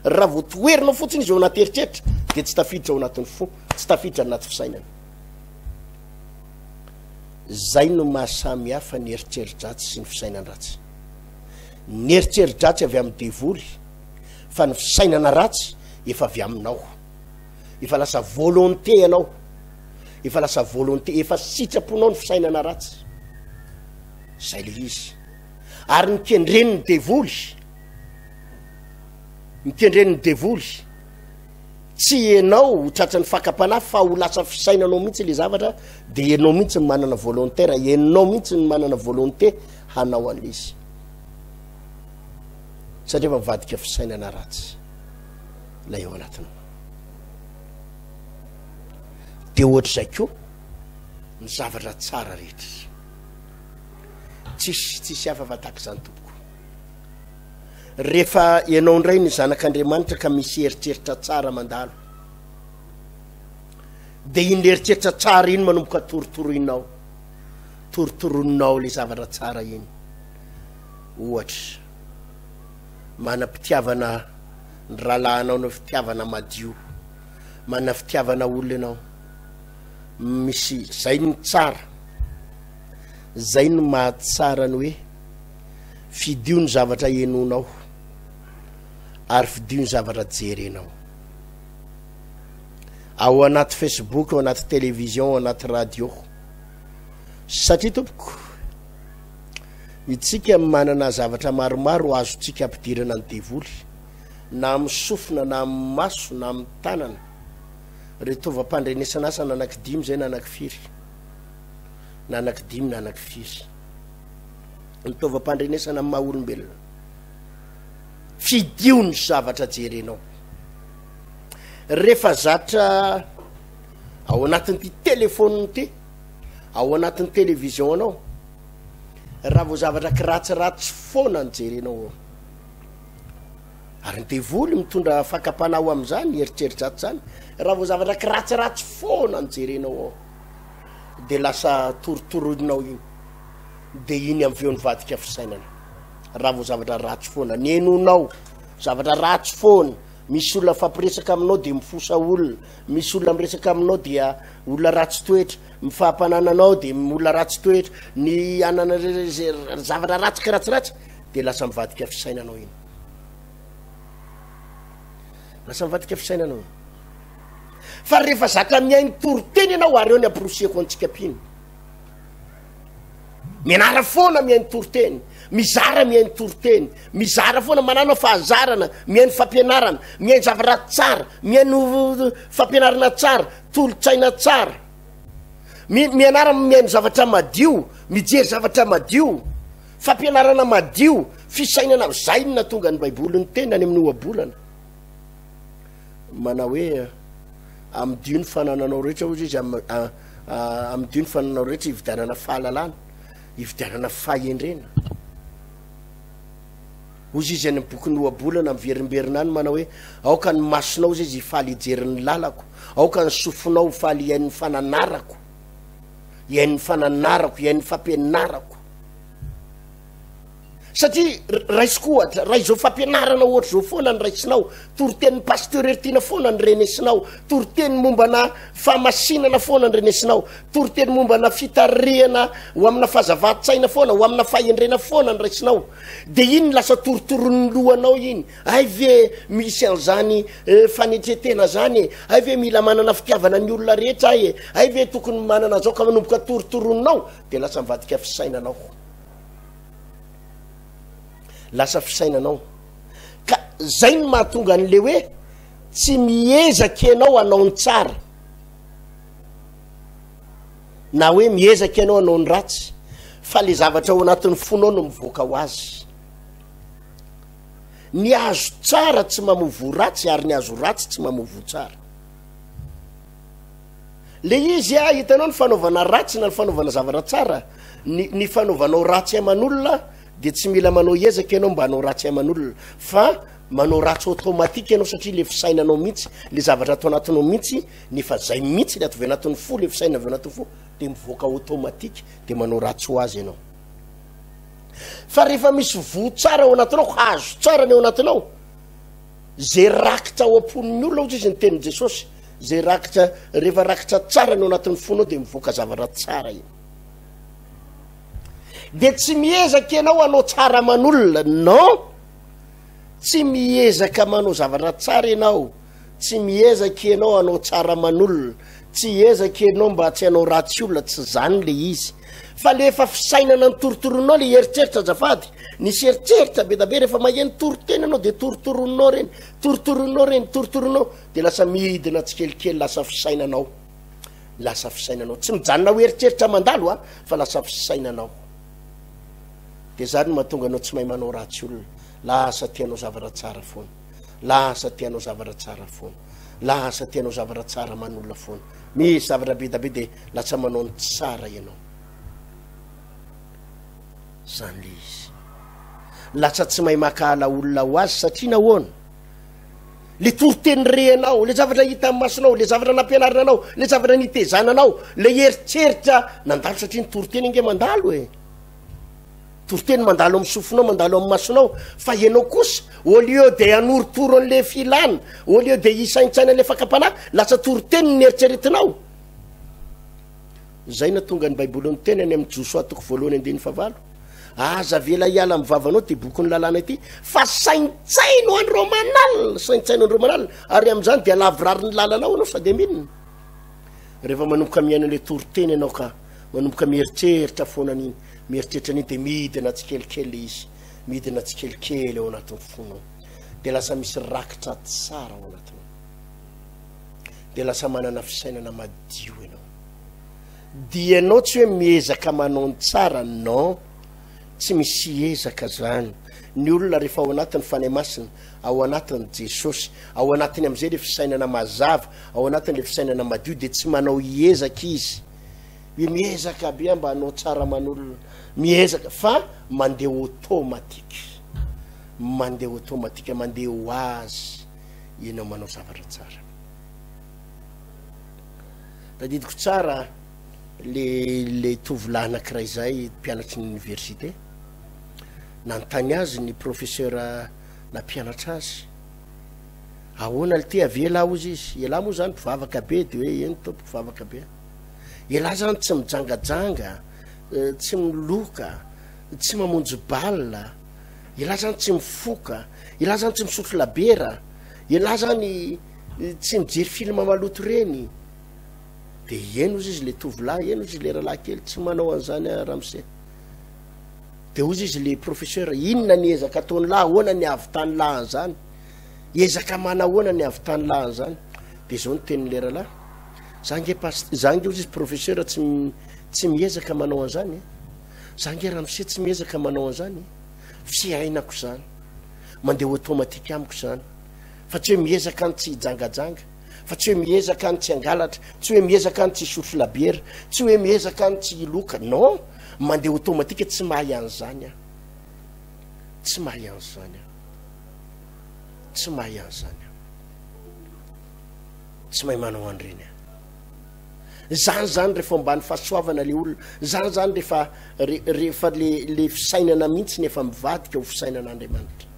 Raha vao toherinao fotsiny izy eo anaty eritreritra dia tsy tafiditra ao anatin'ny fo, tsy tafiditra anaty fisainana. Zay no maha samy hafa ny eritreri-dratsy sy ny fisainan-dratsy. Ny eritreri-dratsy avy amin'ny devoly, fa ny fisainana ratsy efa avy aminao. Efa lasa volonté ianao. Efa lasa volonté, efa sitraponao ny fisainana ratsy. Zay le izy. Ary ny kendren'ny devoly, ny kendren'ny devoly, tsy ianao ho tratran'ny fakam-panahy fa ho lasa fisainanao mihitsy le zavatra de ianao mihitsy ny manana volontaire, ianao mihitsy ny manana volonté hanao an'le izy. Satria efa mivadika fisainana ratsy ilay ao anatinao. De ohatr'izay koa ny zavatra tsara rehetra. Tsisy tsisy hafa fa tahaka izany tompoko. Rehefa ianao indray ny zanak'Andriamanitra ka misy eritreritra tsara mandalo, de iny eritreritra tsara iny manomboka torotoroinao, torotoroninao le zavatra tsara iny. Ohatra, manam-pitiavana ny rahalahinao ny fitiavana madio, manana fitiavana olona ianao, misy zay ny tsara, zay no mahatsara ny hoe Fidio ny zavatra henoinao ary fidio ny zavatra jerenao. Ao anaty Facebook, ao anaty télévision, ao anaty radio. Satria tompoko, itsika manana zavatra maromaro azontsika ampidirana ny devoly, na amin'ny sofina, na amin'ny maso, na amin'ny tanana. Ireo taovam-pandrenesana asa na anankidimy izay na anankifiry. Na anankidimy na anankifiry. ny taovam-pandrenesana amin'ny maha olombelona. Fidio ny zavatra jerenao. Rehefa zatra ao anatin'ity telefaonina ity, Ao anatin'ny télévision anao, raha vao zavatra kiratsiratsy foana no jerenao ao. Ary ny devoly mitondra fakam-panahy ho amin'izany, eritreritratsy izany. Raha vao zavatra kiratsiratsy foana no jerenao ao, dia lasa torotoroinao iny. Dia iny avy eo nivadika fisainana. Raha vao zavatra ratsy foana, ny henonao, zavatra ratsy foana, misy olona mifampiresaka aminao dia mifosa olona, misy olona miresaka aminao dia olona ratsy toetra, mifampanananao dia olona ratsy toetra, ny anana zavatra ratsy kiratsiratsy, dia lasa mivadika fisainanao iny. Lasa mivadika fisainanao iny. Fa rehefa zatra mihaino toriteny ianao, ary eo ny amporosihako antsika mpino. Mianara foana mihaino toriteny, mizara mihaino toriteny, mizara foana, manana fahazarana, mihaino fampianarana, mihaino zavatra tsara, mihaino fampianarana tsara, tolo-tsaina tsara. Mianara mihaino zavatra madio, mijery zavatra madio, fampianarana madio, fisainana, zay no nahatonga ny Baiboly niteny any amin'ny ohabolana. Manao hoe amidio ny fanananao rehetra hozy izy amidio ny fanananao rehetra hividianana fahalalana, hividianana fahendrena. Hozy izy any amin'ny bokin'ny ohabolana miverimberina any manao hoe aoka ny masonao hozy izy hifaly hijery ny lalako, aoka ny sofinao ho faly hihaino ny fananarako, hihaino ny fananarako, hihaino ny fampianarako. Satria raisiko ohatra, raha izao fampianarana ohatra izao foana ny raisinao, toritenin'ny pasteur Heritiana foana ny renesinao, toriteny mombana fahamasinana foana ny renesinao, toriteny mombana fitarihana ho amina fahazavan-tsaina foana, ho amina fahendrena foana ny raisinao, de iny lasa torotoronin'ny lohanao iny, hay ve misy an'izany eh, fanetren-tena zany e, hay ve mila manana fitiavana ny olona rehetra ahy e, hay ve tokony manana an'izao, ka manomboka torotoroninao, de lasa mivadika fisainanao. Lasa fisainanao. Ka zay no mahatonga an'le hoe tsy miezaka ianao hanao ny tsara na hoe miezaka ianao hanao ny ratsy fa le zavatra ao anatin'ny fonao no mivoaka ho azy. Ny azo tsara tsy mamoa voa ratsy ary ny azo ratsy tsy mamoa voa tsara. Le izy a, hitanao ny fanaovana ratsy na ny fanaovana zavatra tsara, ny ny fanaovanao ratsy aman'olona de tsy mila manao ezaka ianao mba hanao ratsy aman'olona fa manao ratsy automatique ianao satria le fisainanao mihitsy, le zavatra ato anatinao mihitsy, nefa zay mihitsy le ato avy anatin'ny fo, le fisainana avy anatin'ny fo de mivoaka automatique de manao ratsy ho azy ianao. Fa rehefa misy voa tsara ao anatinao, hazo tsara ny ao anatinao, Zay rakitra ao am-pon'ny olona hozy izy ny tenin'i Jesosy, zay rakitra, rehefa rakitra tsara ny ao anatin'ny fonao dia mivoaka zavatra tsara iny. Dia tsy miezaka ianao hanao tsara aman'olona, non, tsy miezaka manao zavatra tsara ianao, tsy miezaka ianao hanao tsara aman'olona, tsy hiezaka ianao mba tsy hanao ratsy olona, tsy zany le izy. Fa le efa fisainana ny torotoroninao le eritreritra azafady, nisy eritreritra be da be rehefa maheno toriteny ianao de torotoroninao reny, torotoroninao reny, torotoroninao de lasa midina tsikelikely lasa fisainanao, lasa fisainanao, tsy mijanona ho eritreritra mandalo a, fa lasa fisainanao. De zany no mahatonga anao tsy mahay manao ratsy olona, lasa te hanao zavatra tsara foana. Lasa te hanao zavatra tsara foana. Lasa te hanao zavatra tsara aman'olona foana. Misy zavatra be da be de lasa manao ny tsara ianao. Zany le izy. Lasa tsy mahay makahala olona ho azy satria nahoana? Le toriteny rehanao, le zavatra hita amin'ny masonao, le zavatra nampianarina anao, le zavatra nitezana anao, le eritreritra nandalo satria ny toriteny ange mandalo e. Toriteny mandalo amin'ny sofinao, mandalo amin'ny masonao, fa ianao kosa, au lieu de hanorotoro an'le filana, au lieu de hisaintsaina an'le fakam-panahy, lasa toriteny ny eritreretinao. Izay no tonga ny Baiboly miteny any amin'ny Josoa toko voalohany andininy fahavalo. Aza avela hiala amin'ny vavanao ity bokin'ny lalàna ity, fa saintsaino andro aman'alina, saintsaino andro aman'alina, ary amin'izany dia lavorary ny lalanao ianao sady aminina. Rehefa manomboka mihaino an'ilay toriteny ianao ka manomboka mieritreritra foana an'iny, mieritreritra an'iny dia midina tsikelikely ilay izy, midina tsikelikely ao anatin'ny fonao. Dia lasa misy rakitra tsara ao anatinao. Dia lasa manana fisainana madio ianao. Dia ianao tsy hoe miezaka manao ny tsara, non, tsy misy ezaka zany. Ny olona rehefa ao anatin'ny Fanahy Masina, ao anatin'i Jesosy, ao anatiny amin'izay ilay fisainana mazava, ao anatin'ilay fisainana madio dia tsy manao ezaka izy. Hoe miezaka be aho mba hanao tsara aman'olona. Miezaka fa mandeha automatique. Mandeha automatique, mandeha ho azy ianao manao zavatra tsara. Tadidiko tsara le le tovolahy anankiray zay mpianatry ny université. Nanontany azy ny professeur nampianatra azy. Ahoana lty avy elah ozy izy? Elah moa zany mpivavaka be de hoe eny tompoko mpivavaka be. Elah zany tsy mijangajanga, tsy miloka, tsy mamonjy bal, elah zany tsy mifoka, elah zany tsy misotro labiera, elah zany tsy mijery film maloto reny. De eny ozy izy le tovolahy, eny ozy izy le rahalahy kely, tsy manao an'izany aho ramose. De ozy izy le professeur, inona ny ezaka ataon'lah, ahoana ny ahavitany lah an'izany? Ezaka manahoana ny ahavitany lah an'izany? De zao ny tenin'le rahalahy, za nge past-, za nge ozy izy professeur tsy tsy miezaka manao an'izany e, za nge ramose tsy miezaka manao an'izany e, fiainako zany, mandeha automatique amiko zany, fa tsy hoe miezaka ny tsy hijangajanga, fa tsy hoe miezaka ny tsy hangalatra, tsy hoe miezaka ny tsy hisotro labiera, tsy hoe miezaka ny tsy hiloka, non, mandeha automatique, tsy mahay an'izany aho, tsy mahay an'izany aho, tsy mahay an'izany aho, tsy mahay manao an'ireny aho. Zany zany rehefa ambany fahasoavana le olona, zany zany rehefa rehefa le le fisainana mihitsy ny efa mivadika ho fisainan'Andriamanitra.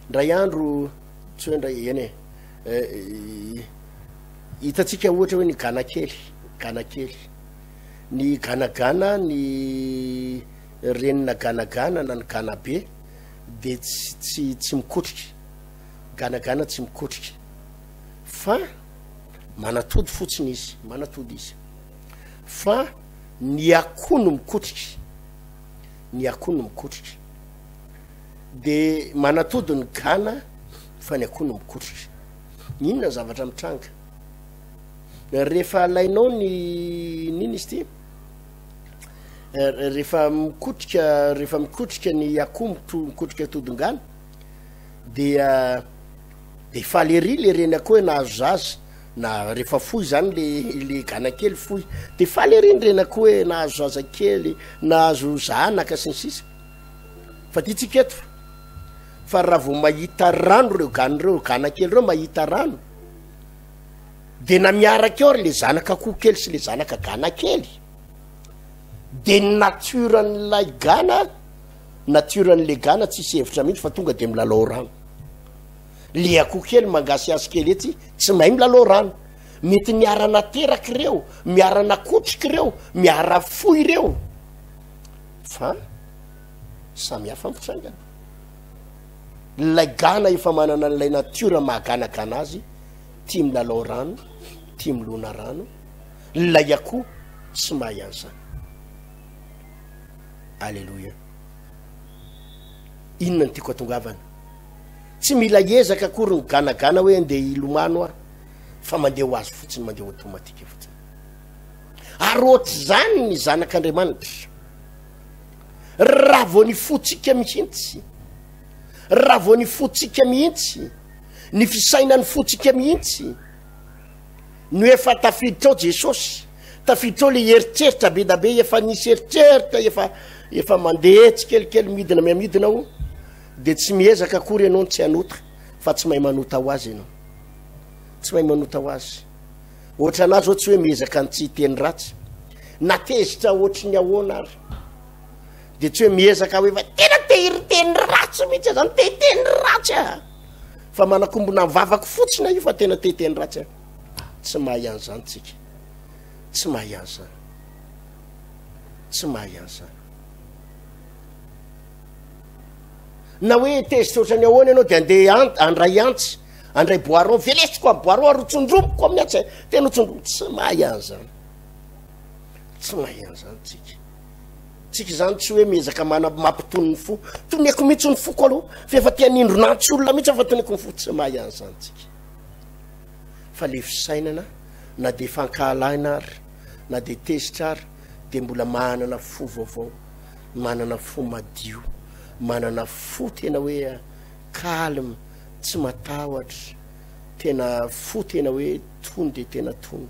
Ndray andro, tsy hoe ndray, eny e, eh, hitantsika ohatra hoe ny gana kely, gana kely, ny ganagana, ny renina ganagana na ny gana be de tsy, tsy, tsy mikotrika, ganagana tsy mikotrika fa manatody fotsiny izy, manatody izy fa ny akoho no mikotrika, ny akoho no mikotrika. De manatody ny gana fa ny akoho no mikotrika. Inona ny zavatra mitranga? Rehefa alainao ny nina izy ity, rehefa mikotrika, rehefa mikotrika ny akoho mikotrika atodin-gana dia de faly ery le reny akoho hoe nahazo zaza, na rehefa fohy zany le le gana kely fohy de faly ery ny reny akoho hoe nahazo zaza kely, nahazo zanaka sy ny sisa. Fa ty tsika eto fa raha vao mahita rano ireo gana ireo, gana kely ireo mahita rano, de na miaraka eo ary le zanaka akoho kely sy le zanaka gana kely, de ny nature-n'ilay gana, nature-n'le gana tsisy hevitra mihitsy fa tonga de milalao rano. Le akoho kely mangasihasy kely etsy tsy mahay milalao rano. Mety niara-nateraka ireo, miara-nakotrika ireo, miara-fohy ireo. Fa samy hafa ny fitrangana. Ilay gana efa manana an'ilay natiora maha ganagana azy, tia milalao rano, tia milona rano, ilay akoho tsy mahay an'izany. Aleloia. Inona no tiako atongavana? Tsy mila ezaka akory ny ganagana hoe andeha hilomano aho, fa mandeha ho azy fotsiny, mandeha automatique fotsiny. Ary ohatr'izany ny zanak'Andriamanitra. Raha vao ny fontsika mihitsy, raha vao ny fontsika mihitsy, ny fisainan'ny fontsika mihitsy no efa tafiditra ao Jesosy, tafiditra ao le eritreritra be da be, efa nisy eritreritra, efa, efa mandeha tsikelikely midina mihamidina ao, de tsy miezaka akory ianao ny tsy hanota, fa tsy mahay manota ho azy ianao. Tsy mahay manota ho azy. Ohatranà zao tsy hoe miezaka ny tsy hiteny ratsy, na tezitra ohatry ny ahoana ary, de tsy hoe miezaka hoe fa tena te hiteny ratsy mihitsy aho zany, te hiteny ratsy aho, fa manakombona ny vavako fotsiny aho io fa tena te hiteny ratsy aho. Tsy mahay an'izany tsika, tsy mahay an'izany, tsy mahay an'izany. Na hoe tezitra ohatran'ny ahoana ianao de andeha handray antsy, Andray boiron, velesiko amin'ny boiron ary hotsondromiko amin'ny antsy. Tena hotsondromiko. Tsy mahay an'izany. Tsy mahay an'izany tsika. Tsika izany tsy hoe miezaka mana mampitony ny fo. Toneko mihitsy ny foko aloha. Fa efa te hanindrona antsy olona mihitsy aho fa toneko ny fo. Tsy mahay an'izany tsika. Fa le fisainana na dia fankahalaina ary na dia tezitra ary dia mbola manana fo vaovao, manana fo madio, manana fo tena hoe calme, tsy matahotra, tena fo tena hoe tony dia tena tony.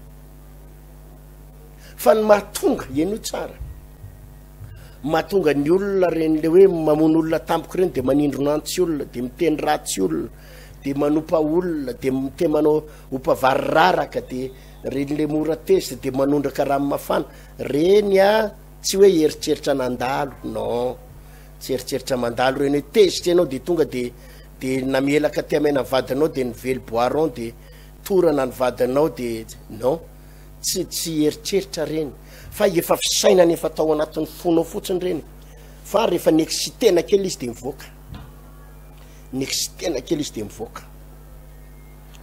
Fa ny mahatonga, henoy tsara, mahatonga ny olona reny le hoe mamono olona tampoka ireny de manindrona antsy olona, de miteny ratsy olona, de manopa olona, de te manao opa vary raraka, de reny le mora tezitra, de manondraka rano mafana, reny a tsy hoe eritreritra nandalo, non, tsy eritreritra mandalo reny hoe tezitra ianao de tonga de de namelaka te hamena vadinao de nively bois rond de torana ny vadinao de non. Tsy tsy eritreritra reny fa efa fisainana efa tao anatin'ny fonao fotsiny reny fa rehefa ni-excitena kely izy de mivoaka, ni-excitena kely izy de mivoaka,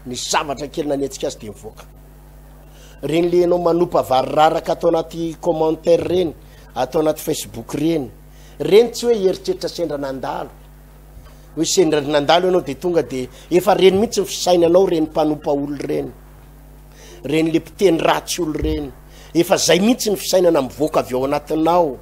nisy zavatra kely nanetsika azy de mivoaka. Reny le ianao manopa vary raraka ato anaty commentaire reny, ato anaty Facebook reny, reny tsy hoe eritreritra sendra nandalo, hoe sendra nandalo ianao de tonga de efa reny mihitsy ny fisainanao reny mpanompa olo reny. Reny le mpiteny ratsy olo reny. Efa zay mihitsy ny fisainana mivoaka avy ao anatinao.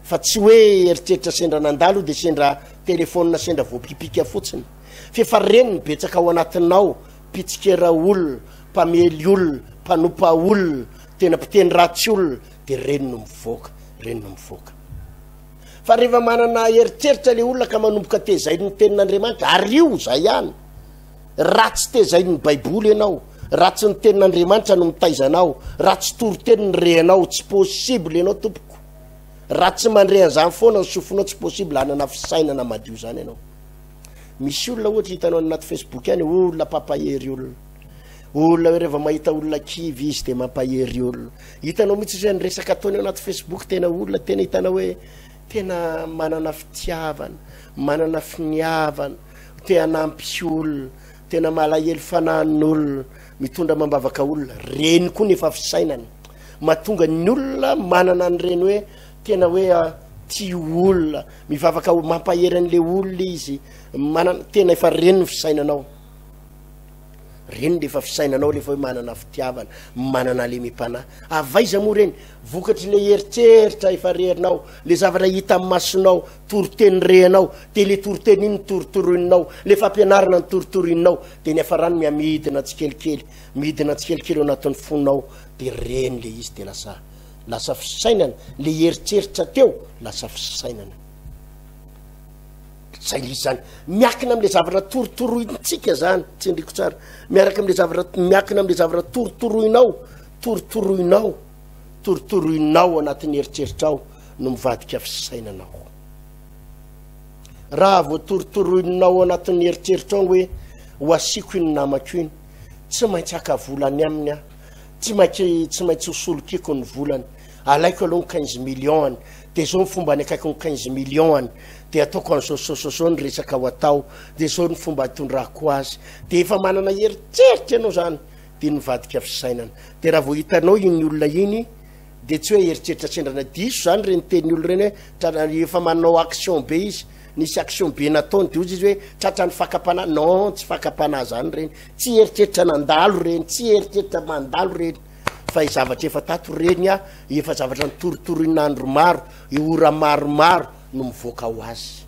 Fa tsy hoe eritreritra sendra nandalo de sendra telephone sendra voapipika fotsiny. F'efa reny ny betsaka ao anatinao, mpitsikera olona, mpamely olona, mpanompa olona, tena mpiteny ratsy olona, de reny no mivoaka, reny no mivoaka. Fa rehefa manana eritreritra le olona ka manomboka tezain'ny tenin'Andriamanitra, ary io zay ihany. Raha tsy tezain'ny Baiboly ianao, raha tsy ny tenin'Andriamanitra no mitaiza anao, raha tsy toriteny ny rehanao, tsy possible ianao tompoko. Raha tsy mandre an'izany foana ny sofinao, tsy possible hanana fisainana madio izany ianao. Misy olona ohatra hitanao any anaty Facebook any, olona mpampahery olona. Olona hoe rehefa mahita olona kivy izy dia mampahery olona. Hitanao mihitsy izy hoe ny resaka ataony ao anaty Facebook tena olona tena hitanao hoe tena manana fitiavana, manana finiavana. te hanampy olona, tena malahelo fanahin'olona, mitondra amam-bavaka olona, reny koa ny efa fisainana, mahatonga ny olona manana an'ireny hoe tena hoe ah, tia olona, mivavaka mampahery an'le olona izy, manana, tena efa reny ny fisainanao. Reny le efa fisainanao rehefa hoe manana fitiavana, manana halemem-panahy. Avy aiza moa reny? Vokatry le eritreritra efa rerinao, le zavatra hita amin'ny masonao, toriteny rehanao, de le toriteny iny notorotoroinao, le fampianarana notorotoroinao, de niafarany mihamidina tsikelikely, midina tsikelikely ao anatin'ny fonao, de reny le izy de lasa lasa fisainana, le eritreritra teo lasa fisainana. Zay le izy zany. Miakina am'le zavatra torotorointsika zany, tsindriko tsara, miaraka am'le zavatra, miakina am'le zavatra torotoroinao, torotoroinao, torotoroinao anatin'ny eritreritrao no mivadika fisainanao. Raha vao torotoroinao anatin'ny eritreritrao hoe ho asiako iny namako iny, tsy maintsy haka vola any aminy aho, tsy maintsy, tsy maintsy ho solokiko ny volany, alaiko aloha ny quinze millions any, de zao ny fomba any akaiko ny quinze millions any, de ataoko an'izao sy zao sy zao ny resaka ho atao, de zao ny fomba hitondrako azy, de efa manana eritreritra ianao zany, de nivadika fisainana. De raha vao hitanao iny olona iny, de tsy hoe eritreritra sendrana diso zany ireny tenin'ny olona ireny hoe tratra, efa manao action be izy, nisy action be nataony, de hozy izy hoe tratran'ny fakam-panahy, non, tsy fakam-panahy zany ireny, tsy eritreritra nandalo ireny, tsy eritreritra mandalo ireny. Fa zavatra efa tato reny a, efa zavatra nitorotoroina andro maro, ora maromaro no mivoaka ho azy.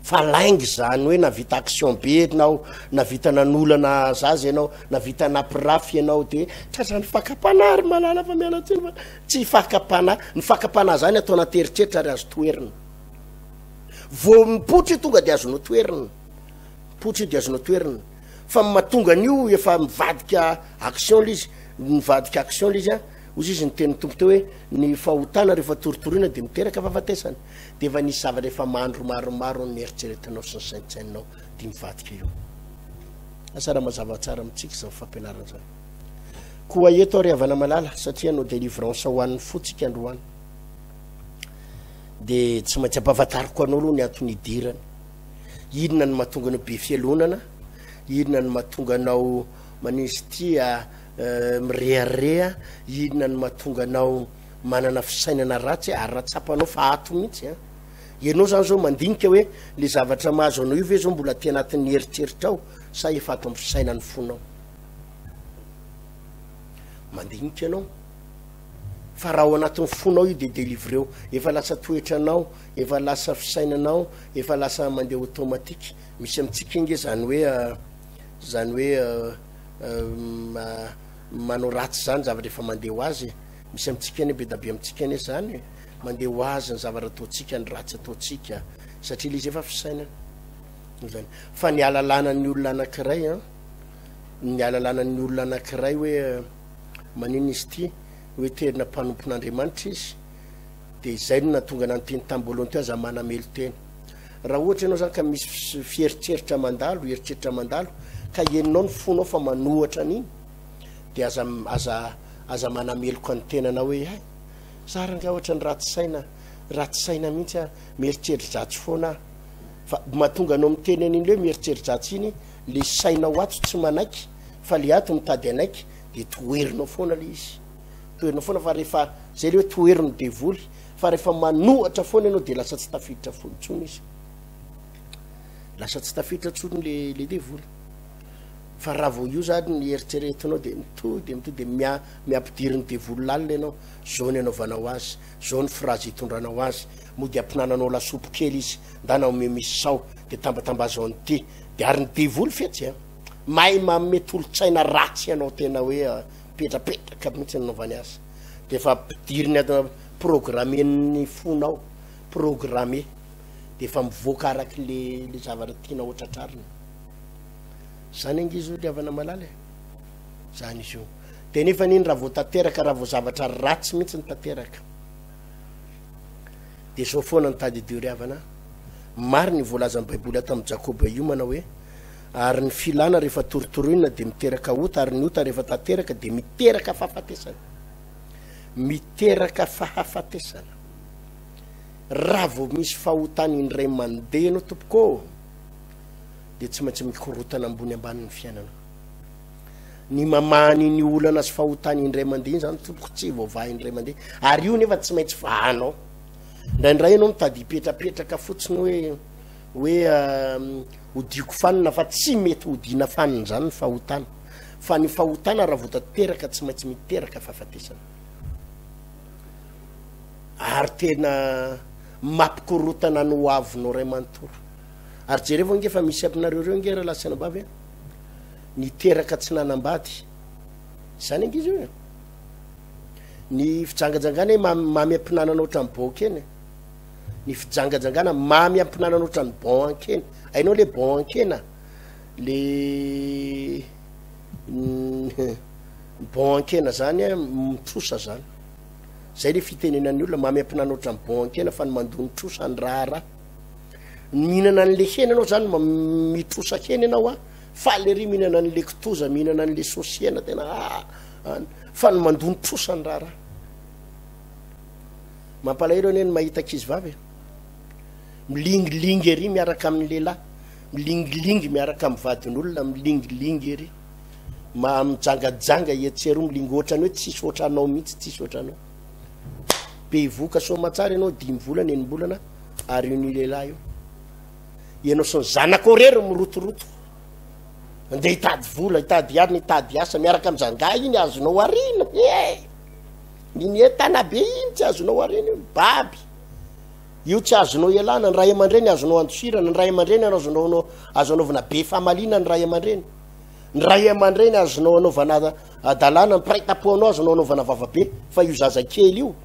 Fa lainga izany hoe navita action be ianao, navita nanolana zaza ianao, navita nampirafy ianao de tratran'ny fakam-panahy ry malala fa miala tsiny fa tsy fakam-panahy. Ny fakam-panahy zany atao anaty eritreritra ary azo toherina. Vao mipoitra io tonga de azonao toherina. Mipoitra io de azonao toherina. Fa ny mahatonga an'io efa mivadika action le izy, mivadika action le izy an, hozy izy ny tenin'ny Tompo teo hoe ny fahotana rehefa torotoroina dia miteraka fahafatesana, dia efa nisy zavatra efa mandro maromaro ny eritreretinao sy ny saintsainao dia mivadika io. Asa raha mazava tsara amintsika izany fampianarana izany. Koa eto aho ry havana malala, satria hanao délivrance ho an'ny fo tsika androany, dia tsy maintsy ampahafantariko anao aloha ny antony idirana. Inona no mahatonga anao be fialonana? Inona no mahatonga anao manisy tia mirehareha? Inona no mahatonga anao manana fisainana ratsy ary raha tsapanao fa ato mihitsy an? Ianao zany zao mandinika hoe le zavatra mahazo anao io ve zao mbola aty anatin'ny eritreritrao sa efa ato amin'ny fisainan'ny fonao? Mandinika ianao fa raha ao anatin'ny fonao io de delivreo, efa lasa toetranao Efa lasa fisainanao, efa lasa mandeha automatique. Misy amintsika ange zany hoe zany hoe manao ratsy zany zavatra efa mandeha ho azy e. Misy amintsika anie, be da be amintsika anie zany e, mandeha ho azy ny zavatra ataontsika, ny ratsy ataontsika, satria le izy efa fisainana zany. Fa ny alalana ny olona anankiray an, ny alalana ny olona anankiray hoe maninona izy ity, hoe terina mpanompon'Andriamanitra izy, de izay no nahatonga anah niteny tamin'ny voalohany teo, aza manamelo-tena. Raha ohatra ianao zany ka misy fieritreritra mandalo, eritreritra mandalo, ka henonao ny fonao fa manohatra an'iny, de aza aza aza manameloka ny tenanao hoe hay, za rangahy ohatran'ny ratsy saina, ratsy saina mihitsy aho, mieritreri-dratsy foana aho. Fa mahatonga anao miteny an'iny le hoe mieritreri-dratsy iny, le sainao ato tsy manaiky, fa le ato mitady hanaiky, de toherinao foana le izy. Toherinao foana fa rehefa, zay le hoe tohero ny devoly, fa rehefa manohatra foana ianao de lasa tsy tafiditra fo intsony izy. Lasa tsy tafiditra intsony le le devoly. Fa raha vao io zany ny eritreretinao de mitohy de mitohy de mia miampidirin'ny devoly lalina ianao, zao ny anaovanao azy, zao ny phrase itondranao azy, mody ampinananao lasopy kely izy, ndana omeo misy sao, de tambatambazo an'ity, de ary ny devoly fetsy a, mahay manome tolo-tsaina ratsy anao tena hoe mipetrapetraka mihitsy ny anaovany azy, de efa ampidiriny ato, programmen'ny fonao, programmer, de efa mivoaka araky le le zavatra tianao ho tratrarina. Zany ange izy io ry havana malala e. Zany izy io. De nefa iny raha vao tanteraka, raha vao zavatra ratsy mihitsy ny tanteraka, de zao foana ny tadidio ry havana, maro ny voalazan'ny Baiboly ato amin'ny Jakoba io manao hoe, ary ny filana rehefa torotoroina dia miteraka ota, ary ny ota rehefa tanteraka dia miteraka fahafatesana. Miteraka fahafatesana. Raha vao misy fahotana indray mandeha ianao tompoko ô, dia tsy maintsy mikorotana ambony ambany ny fiainana. Ny mamaha an'iny olana sy fahotana indray mandeha iny zany tompoko tsy voavaha indray mandeha, ary io nefa tsy maintsy vahanao. Indraindray ianao mitady hipetrapetraka fotsiny hoe hoe hodiako fanina, fa tsy mety hodiana fanina zany ny fahotana, fa ny fahotana raha vao tanteraka tsy maintsy miteraka fahafatesana, ary tena mampikorotana ny hoavinao ray manontolo. Ary jerevo ange fa misy aminareo ireo ange rahalahy sy anabavy a, niteraka tsy nanambady. Izany ange izy io e. Ny fijangajangana e mamy ampinanana ohatran'ny bon kena e. Ny fijangajangana mamy ampinanana ohatran'ny bon an-kena. Hainao le bon an-kena? Le bon an-kena zany a, mitrosa zany. Zay le fitenenan'ny olona, mamy ampinanana ohatran'ny bon an-kena fa ny mandoa ny trosa ny raharaha. Mihinana an'le hena ianao zany, mitrosa hena ianao a, faly ery mihinana an'le kitoza, mihinana an'le saosy hena, tena ah, an, fa ny mandoa ny trosa ny raharaha. Mampalahelo anie ny mahita ankizy vavy e. Milingilingy ery miaraka amin'ny lehilahy, milingilingy miaraka amin'ny vadin'olona, milingilingy ery. Ma mijangajanga etsy eroa, milingy ohatran'ny hoe tsisy ohatranao mihitsy, tsisy ohatranao. Bevoka soamatsara ianao dimy volana, enim-bolana, ary io ny lehilahy io. Ianao sy ny zanakao irery mirotoroto. Andeha hitady vola, hitady arina, hitady asa miaraka amin'ny zangahy iny azonao arina. E! Iny entana be iny tsy azonao arina io, baby. Io tsy azonao ialana, ny ray aman-dreny azonao andosirana, ny ray aman-dreny azonao azo anaovana be famaliana ny ray aman-dreny. Ny ray aman-dreny azonao anaovana adalàna, ny mpiray tampo anao azonao anaovana vavabe, fa io zazakely io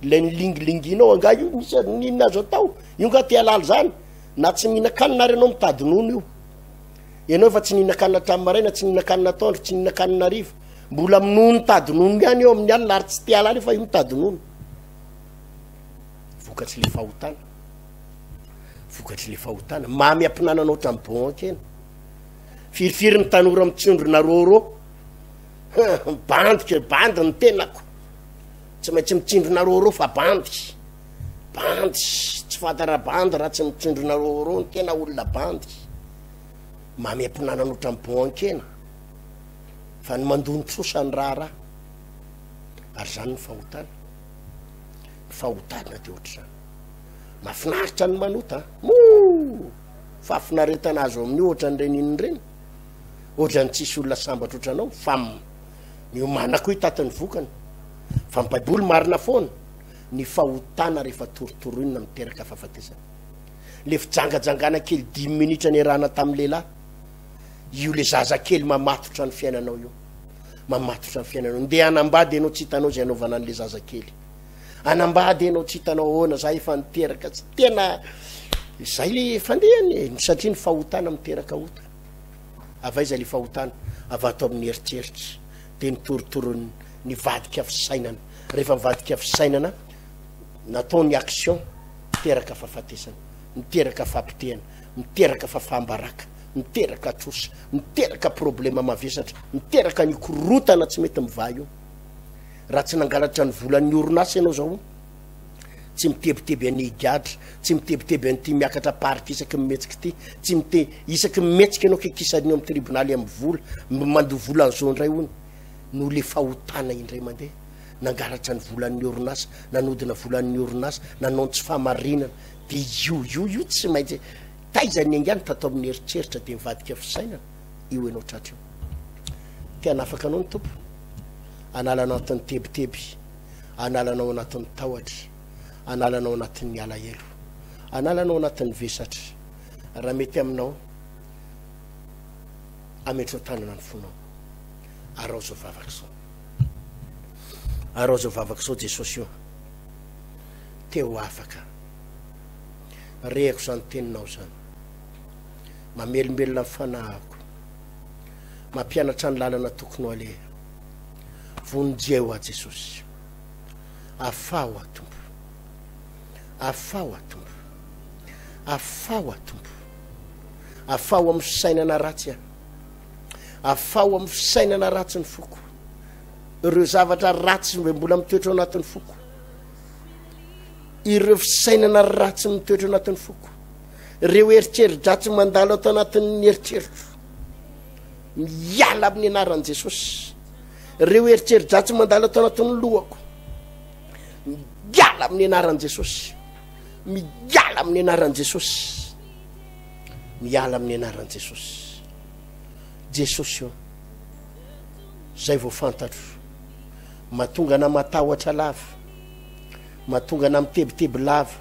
Ilay nilingilinginao angaha io misy n'inona azo atao? Io nga te halala izany? Na tsy mihinan-kanina ary ianao mitady nono io. Ianao efa tsy nihinan-kanina hatramin'ny maraina, tsy nihinan-kanina atoandro, tsy nihinan-kanina hariva. Mbola minono mitady nono ihany eo amin'ny alina ary tsy te halala io fa io mitady nono. Vokatry le fahotana. Vokatry le fahotana. Mamy ampinanana ohatran'ny bon an-kena. Firifiry ny tanora mitsindrona rôrô. Bandika, bandy ny tenako. Tsy maintsy mitsindrona rôrô fa bandy. Bandy, tsy fantara bandy raha tsy mitsindrona rôrô ny tena olona bandy. Mamy ampinanana ohatran'ny bon an-kena. Fa ny mandoa ny trosa ny raharaha. Ary izany ny fahotana. Ny fahotana dia ohatr'izany. Mahafinaritra ny manota. Mou! Fahafinaretana azo amin'io ohatran'ireny inona ireny. Ohatran'ny tsisy olona sambatra ohatranao fa miomàna koa hitaty ny vokany. Fa ny Baiboly marina foana, ny fahotana rehefa torotoroina miteraka fahafatesana. Le fijangajangana kely dimy minitra niarahana tamin'ny lehilahy, io le zaza kely mamatotra ny fiainanao io. Mamatotra ny fiainanao. Ndeha hanambady ianao tsy hitanao izay hanaovana an'le zazakely. Hanambady ianao tsy hitanao ahoana, za efa niteraka tsy tena izay le fandehany e, satria ny fahotana miteraka ota. Avy aiza le fahotana? Avy ato amin'ny eritreritra. Dia ny torotoro'ny nivadika fisainana. Rehefa nivadika fisainana, natao ny action, miteraka fahafatesana, miteraka fahapotehana, miteraka fahafaham-baraka, miteraka trosa, miteraka problema mavesatra, miteraka ny korotana tsy mety mivaha io. Raha tsy nangalatra ny volan'ny orinasa ianao zao, tsy mitebiteby an'i higadra, tsy mitebiteby an'ity miakatra parc isaky ny mihetsika ity, tsy mite isaky ny mihetsika ianao kikisany eo amin'ny tribonaly amin'ny vola, mandoa vola an'izao indray hono, noho le fahotana indray mandeha, nangalatra ny volan'ny orinasa, nanodina volan'ny orinasa, nanao ny tsy fahamarinana, de io io io tsy maintsy taiza ny angano tato amin'ny eritreritra de mivadika fisainana, io ianao tratra io. Te hanafaka anao ny Tompo, hanala anatin'ny tebiteby. Hanala anao anatin'ny tahotra, hanala anao anatin'ny alahelo, hanala anao anatin'ny vesatra. Raha mety aminao, ametrao tanana ny fonao. Araho izao vavaka izao. Araho izao vavaka izao Jesosy o. Te ho afaka. Rehako izany teninao izany. Mamelombelona ny fanahiko. Mampianatra ny lalana tokony ho aleha. Vonjeo aho Jesosy. Afaho aho Tompo. Afaho aho Tompo. Afaho aho Tompo. Afaho amin'ny fisainana ratsy aho. Afaho amin'ny fisainana ratsy ny foko. Ireo zavatra ratsy mbola mitoetra ao anatin'ny foko. Ireo fisainana ratsy mitoetra ao anatin'ny foko. Ireo eritreri-dratsy mandalo ato anatin'ny eritreritro. Miala amin'ny anaran'i Jesosy. Ireo eritreri-dratsy mandalo ato anatin'ny lohako. Miala amin'ny anaran'i Jesosy. Miala amin'ny anaran'i Jesosy. Miala amin'ny anaran'i Jesosy. Jesosy io. Zay vao fantatro. Mahatonga na matahotra lava. Mahatonga na mitebiteby lava.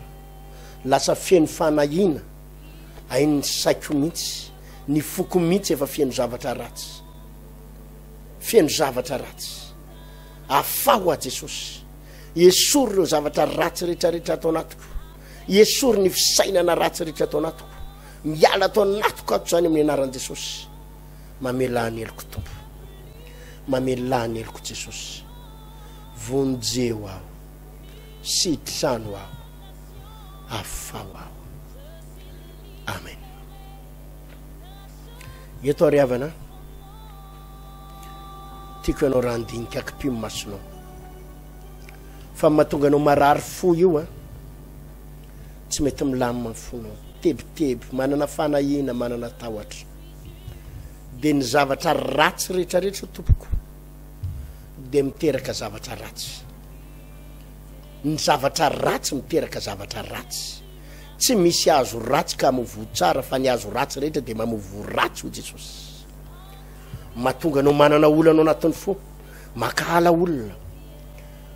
Lasa feno fanahiana. Hain'ny saiko mihitsy. Ny foko mihitsy efa feno zavatra ratsy. Feno zavatra ratsy. Afaho aho Jesosy. Esory ireo zavatra ratsy rehetrarehetra ato anatiko. Esory ny fisainana ratsy rehetra ato anatiko. Miala ato anatiko ato izany amin'ny anaran'i Jesosy. Mamelà ny heloko Tompo. Mamelà ny heloko Jesosy. Vonjeo aho. Sitrano aho. Afaho aho. Amen. Eto ary havana, tiako ianao raha handinika akipio ny masonao. Fa mahatonga anao marary fo io an, tsy mety milamina ny fonao, tebiteby, manana fanahiana, manana tahotra. Dia ny zavatra ratsy rehetrarehetra tompoko dia miteraka zavatra ratsy. Ny zavatra ratsy miteraka zavatra ratsy. Tsy misy hazo ratsy ka hamoa voa tsara fa ny hazo ratsy rehetra dia mamoa voa ratsy hoy Jesosy. Mahatonga anao manana olana ao anatin'ny fo, mankahala olona,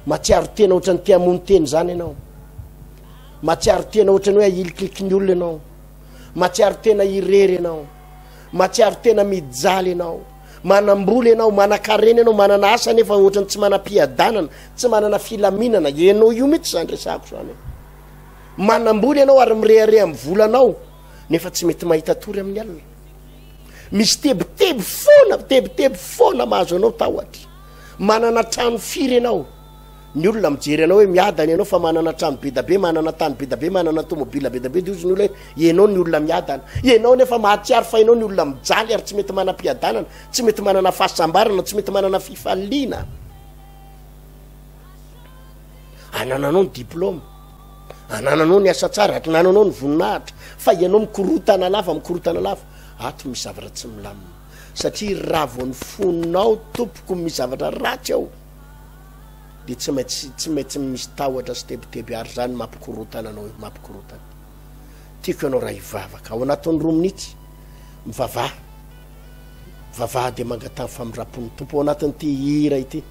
mahatsiaro tena ohatran'ny te hamono tena izany ianao, mahatsiaro tena ohatran'ny hoe ahilikiliky ny olona ianao, mahatsiaro tena irery ianao, mahatsiaro tena mijaly ianao, manam-bola ianao, manan-karena ianao, manana asa nefa ohatran'ny tsy manam-piadanana, tsy manana filaminana, ianao io mihitsy izany resahako izany. Manam-bola ianao ary mirehareha amin'ny volanao nefa tsy mety mahita tory amin'ny alina. Misy tebiteby foana, tebiteby foana mahazo anao tahotra. Manana trano firy ianao? Ny olona mijery anao hoe miadana ianao fa manana trano be da be, manana tany be da be, manana tomobila be da be, dia hozy ny olona hoe ianao ny olona miadana. Ianao nefa mahatsiaro fa ianao ny olona mijaly ary tsy mety manam-piadanana, tsy mety manana fahasambarana, tsy mety manana fifaliana. Anananao ny diplôme, anananao ny asa tsara, anananao ny voninahitra, fa ianao mikorotana lava, mikorotana lava. Ato misy zavatra tsy milamina. Satria raha vao ny fonao tompoko misy zavatra ratsy ao, dia tsy maintsy tsy maintsy misy tahotra sy tebiteby ary izany mampikorotana anao, mampikorotana. Tiako ianao raha hivavaka. Ao anatin'ny roa minitra, mivavaha. Mivavaha dia mangataha ny famindram-pon'ny Tompo ao anatin'ity hira ity.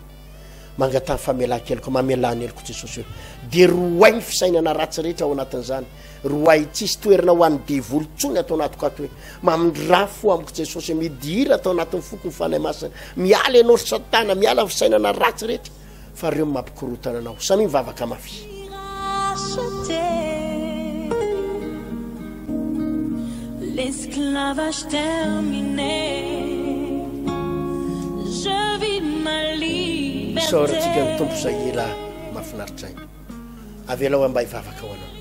Mangataha famelan-keloka, mamelà ny heloko Jesosy o. Dia roahy ny fisainana ratsy rehetra ao anatin'izany. Roahy tsisy toerana ho an'ny devoly intsony ato anatiko ato hoe. Mamindrà fo amiko Jesosy, midira ato anatin'ny foko ny Fanahy Masina. Miala ianao ry satana, miala ny fisainana ratsy rehetra fa reo mampikorotana anao. Samia mivavaka mafy. L'esclavage terminé Je vis ma liberté Isaorantsika ny Tompo izay hira mahafinaritra iny. Avelao aho mba hivavaka ho anao.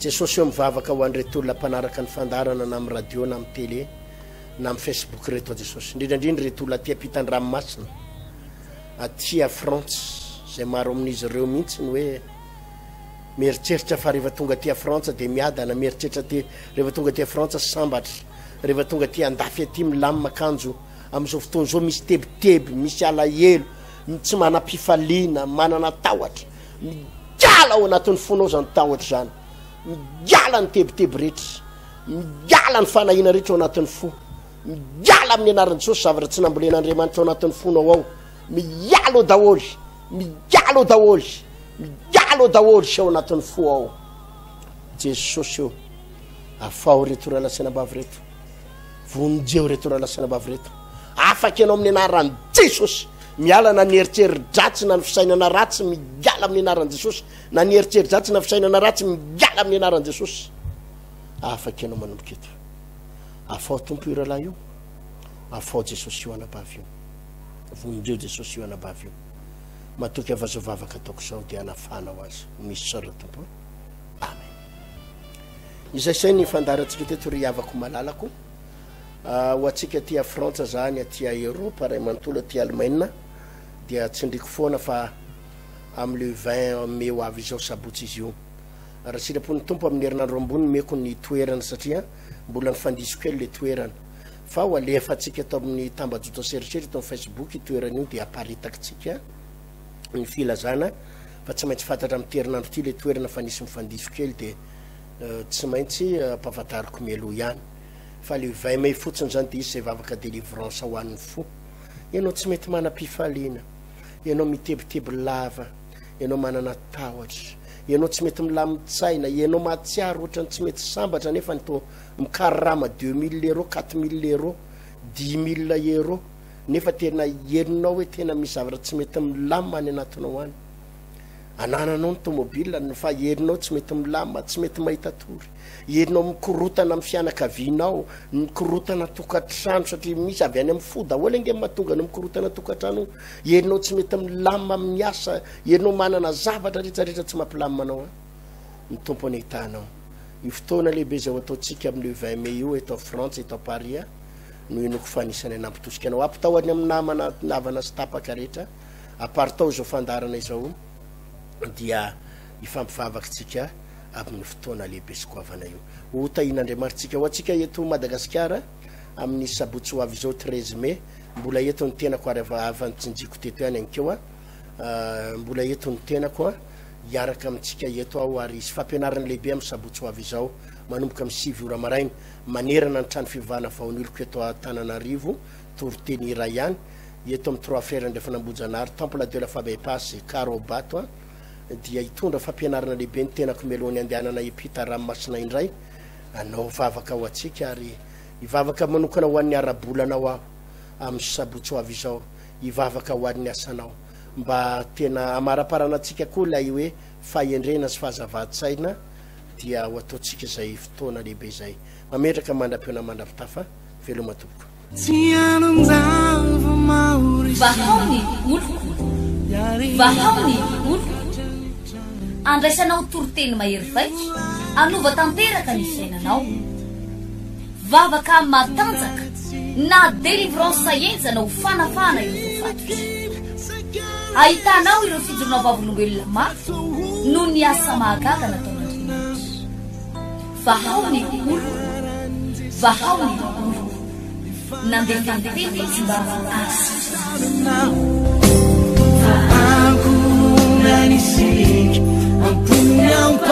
Jesosy ô mivavaka ho an'ireto olona mpanaraka ny fandaharana na amin'ny radio na amin'ny télé na amin'ny Facebook ireto aho Jesosy. Indrindra indrindra ireto olona aty ampitan-dranomasina aty a Frantsa izay maro amin'izy ireo mihitsy ny hoe mieritreritra fa rehefa tonga aty a Frantsa dia miadana, mieritreritra aty rehefa tonga aty a Frantsa sambatra, rehefa tonga aty andafy aty milamina kanjo amin'izao fotoana izao misy tebiteby, misy alahelo, tsy manam-pifaliana, manana tahotra. Miala ao anatin'ny fonao izany tahotra izany. Miala ny tebiteby rehetra. Miala ny fanahiana rehetra ao anatin'ny fo. Miala amin'ny anaran'i Jesosy zavatra tsy nambolen'Andriamanitra ao anatin'ny fonao ao. Miala ao daholo. Miala ao daholo. Miala ao daholo sy ao anatin'ny fo ao. Jesosy ô, afaho reto rahalahy sy anabavy reto. Vonjeo reto rahalahy sy anabavy reto. Afaka ianao amin'ny anaran'i Jesosy. Miala na ny eritreri-dratsy na ny fisainana ratsy, miala amin'ny anaran'i Jesosy. Na ny eritreri-dratsy na fisainana ratsy, miala amin'ny anaran'i Jesosy. Afaka ianao manomboka eto. Afaho Tompo io rahalahy io. Afaho Jesosy io anabavy io. Vonjeo Jesosy io anabavy io. Matoky aho fa zao vavaka ataoko izao dia hanafahanao azy. Misaotra Tompo. Amen. Izay say ny fandaharantsika teto ry havako malalako. Ah, ho antsika aty a Frantsa zany, aty a Eropa ray manontolo, aty Alemaina dia tsindriko foana fa amin'ny le 20 mai ho avy izao sabotsy izy io. Raha sitrapon'ny Tompo amin'ny herinandro ambony meko ny toerana satria mbola nifandiso kely le toerana. Fa ho alefantsika eto amin'ny tambajotra serasera eto amin'ny Facebook io toerana io dia aparitakitsika ny filazana fa tsy maintsy fantatra amin'ity herinandro ity le toerana fa nisy mifandiso kely dia eh, tsy maintsy eh, ampahafantariko mialoha ihany. Fa le 20 mai fotsiny zany dia hisy izay vavaka délivrance ho an'ny fo. Ianao tsy mety manam-pifaliana, ianao mitebiteby lava, ianao manana tahotra, ianao tsy mety milamin-tsaina, ianao mahatsiaro ohatran'ny tsy mety sambatra nefa ny toa mikarama 2000 euros, 4000 euros, 10000 euros nefa tena henonao hoe tena misy zavatra tsy mety milamina any anatinao any. Anananao ny tomobile ny fa herinao tsy mety milamina, tsy mety mahita tory. Herinao mikorotana amin'ny fianakavianao, mikorotana tokantrano satria misy avy any amin'ny fo daholo ange mahatonga anao mikorotana tokantrano. Herinao tsy mety milamina amin'ny asa, herinao manana zavatra rehetra rehetra tsy mampilamina anao. Ny Tompo anie hitahanao. Io fotoana lehibe izay ho ataontsika amin'ny le 20 mai io eto Frantsa, eto Paris no inoako fa anisan'ny hanampitosika anao. Ampitao any amin'ny namana, havana sy tapaka rehetra. Aparitao izao fandaharana izao dia hifampivavaka tsika amin'ny fotoana lehibe sy goavana io. Ho tahian'Andriamanitra tsika. Ho antsika eto Madagasikara amin'ny sabotsy ho avy izao 13 mai, mbola eto ny tenako ary efa nitsinjiko teto ihany ankeo a. Ah, mbola eto ny tenako a. Hiaraka amintsika eto aho ary hisy fampianarana lehibe amin'ny sabotsy ho avy izao manomboka amin'ny 9 ora maraina manerana ny trano fivavahana vaoniloko eto Antananarivo, toriteny iray ihany. Eto amin'ny Trois Frères Andrefan'Ambohijanahary, Temple de la Foi Bypass, Karaobato a, dia hitondra fampianarana lehibe ny tenako mialohan'ny handehanana hiampita ranomasina indray, hanao vavaka ho antsika ary hivavaka manokana ho an'ny ara-bolanao aho amin'ny sabotsy ho avy izao, hivavaka ho an'ny asanao mba tena hamaraparana antsika koa ilay hoe fahendrena sy fahazavan-tsaina dia ho ataontsika izay fotoana lehibe izay. Mametraka mandra-pihaona mandra-pitafa, veloma tompoko. Vahao ny oloko, vahao ny oloko. Andraisanao toriteny mahery vaika, hanova tanteraka ny fiainanao. Vavaka matanjaka na délivrance henjana ho fanafahana ireo voafatotra. Ahitanao ireo fijoroana vavolombelona mafy noho ny asa mahagaga nataon'Andriamanitra. Vahao ny oloko, vahao ny oloko. Nandefa ny teny izy mba hahasitrana azy. Fa ankohonana isika, am-pony am-panahy.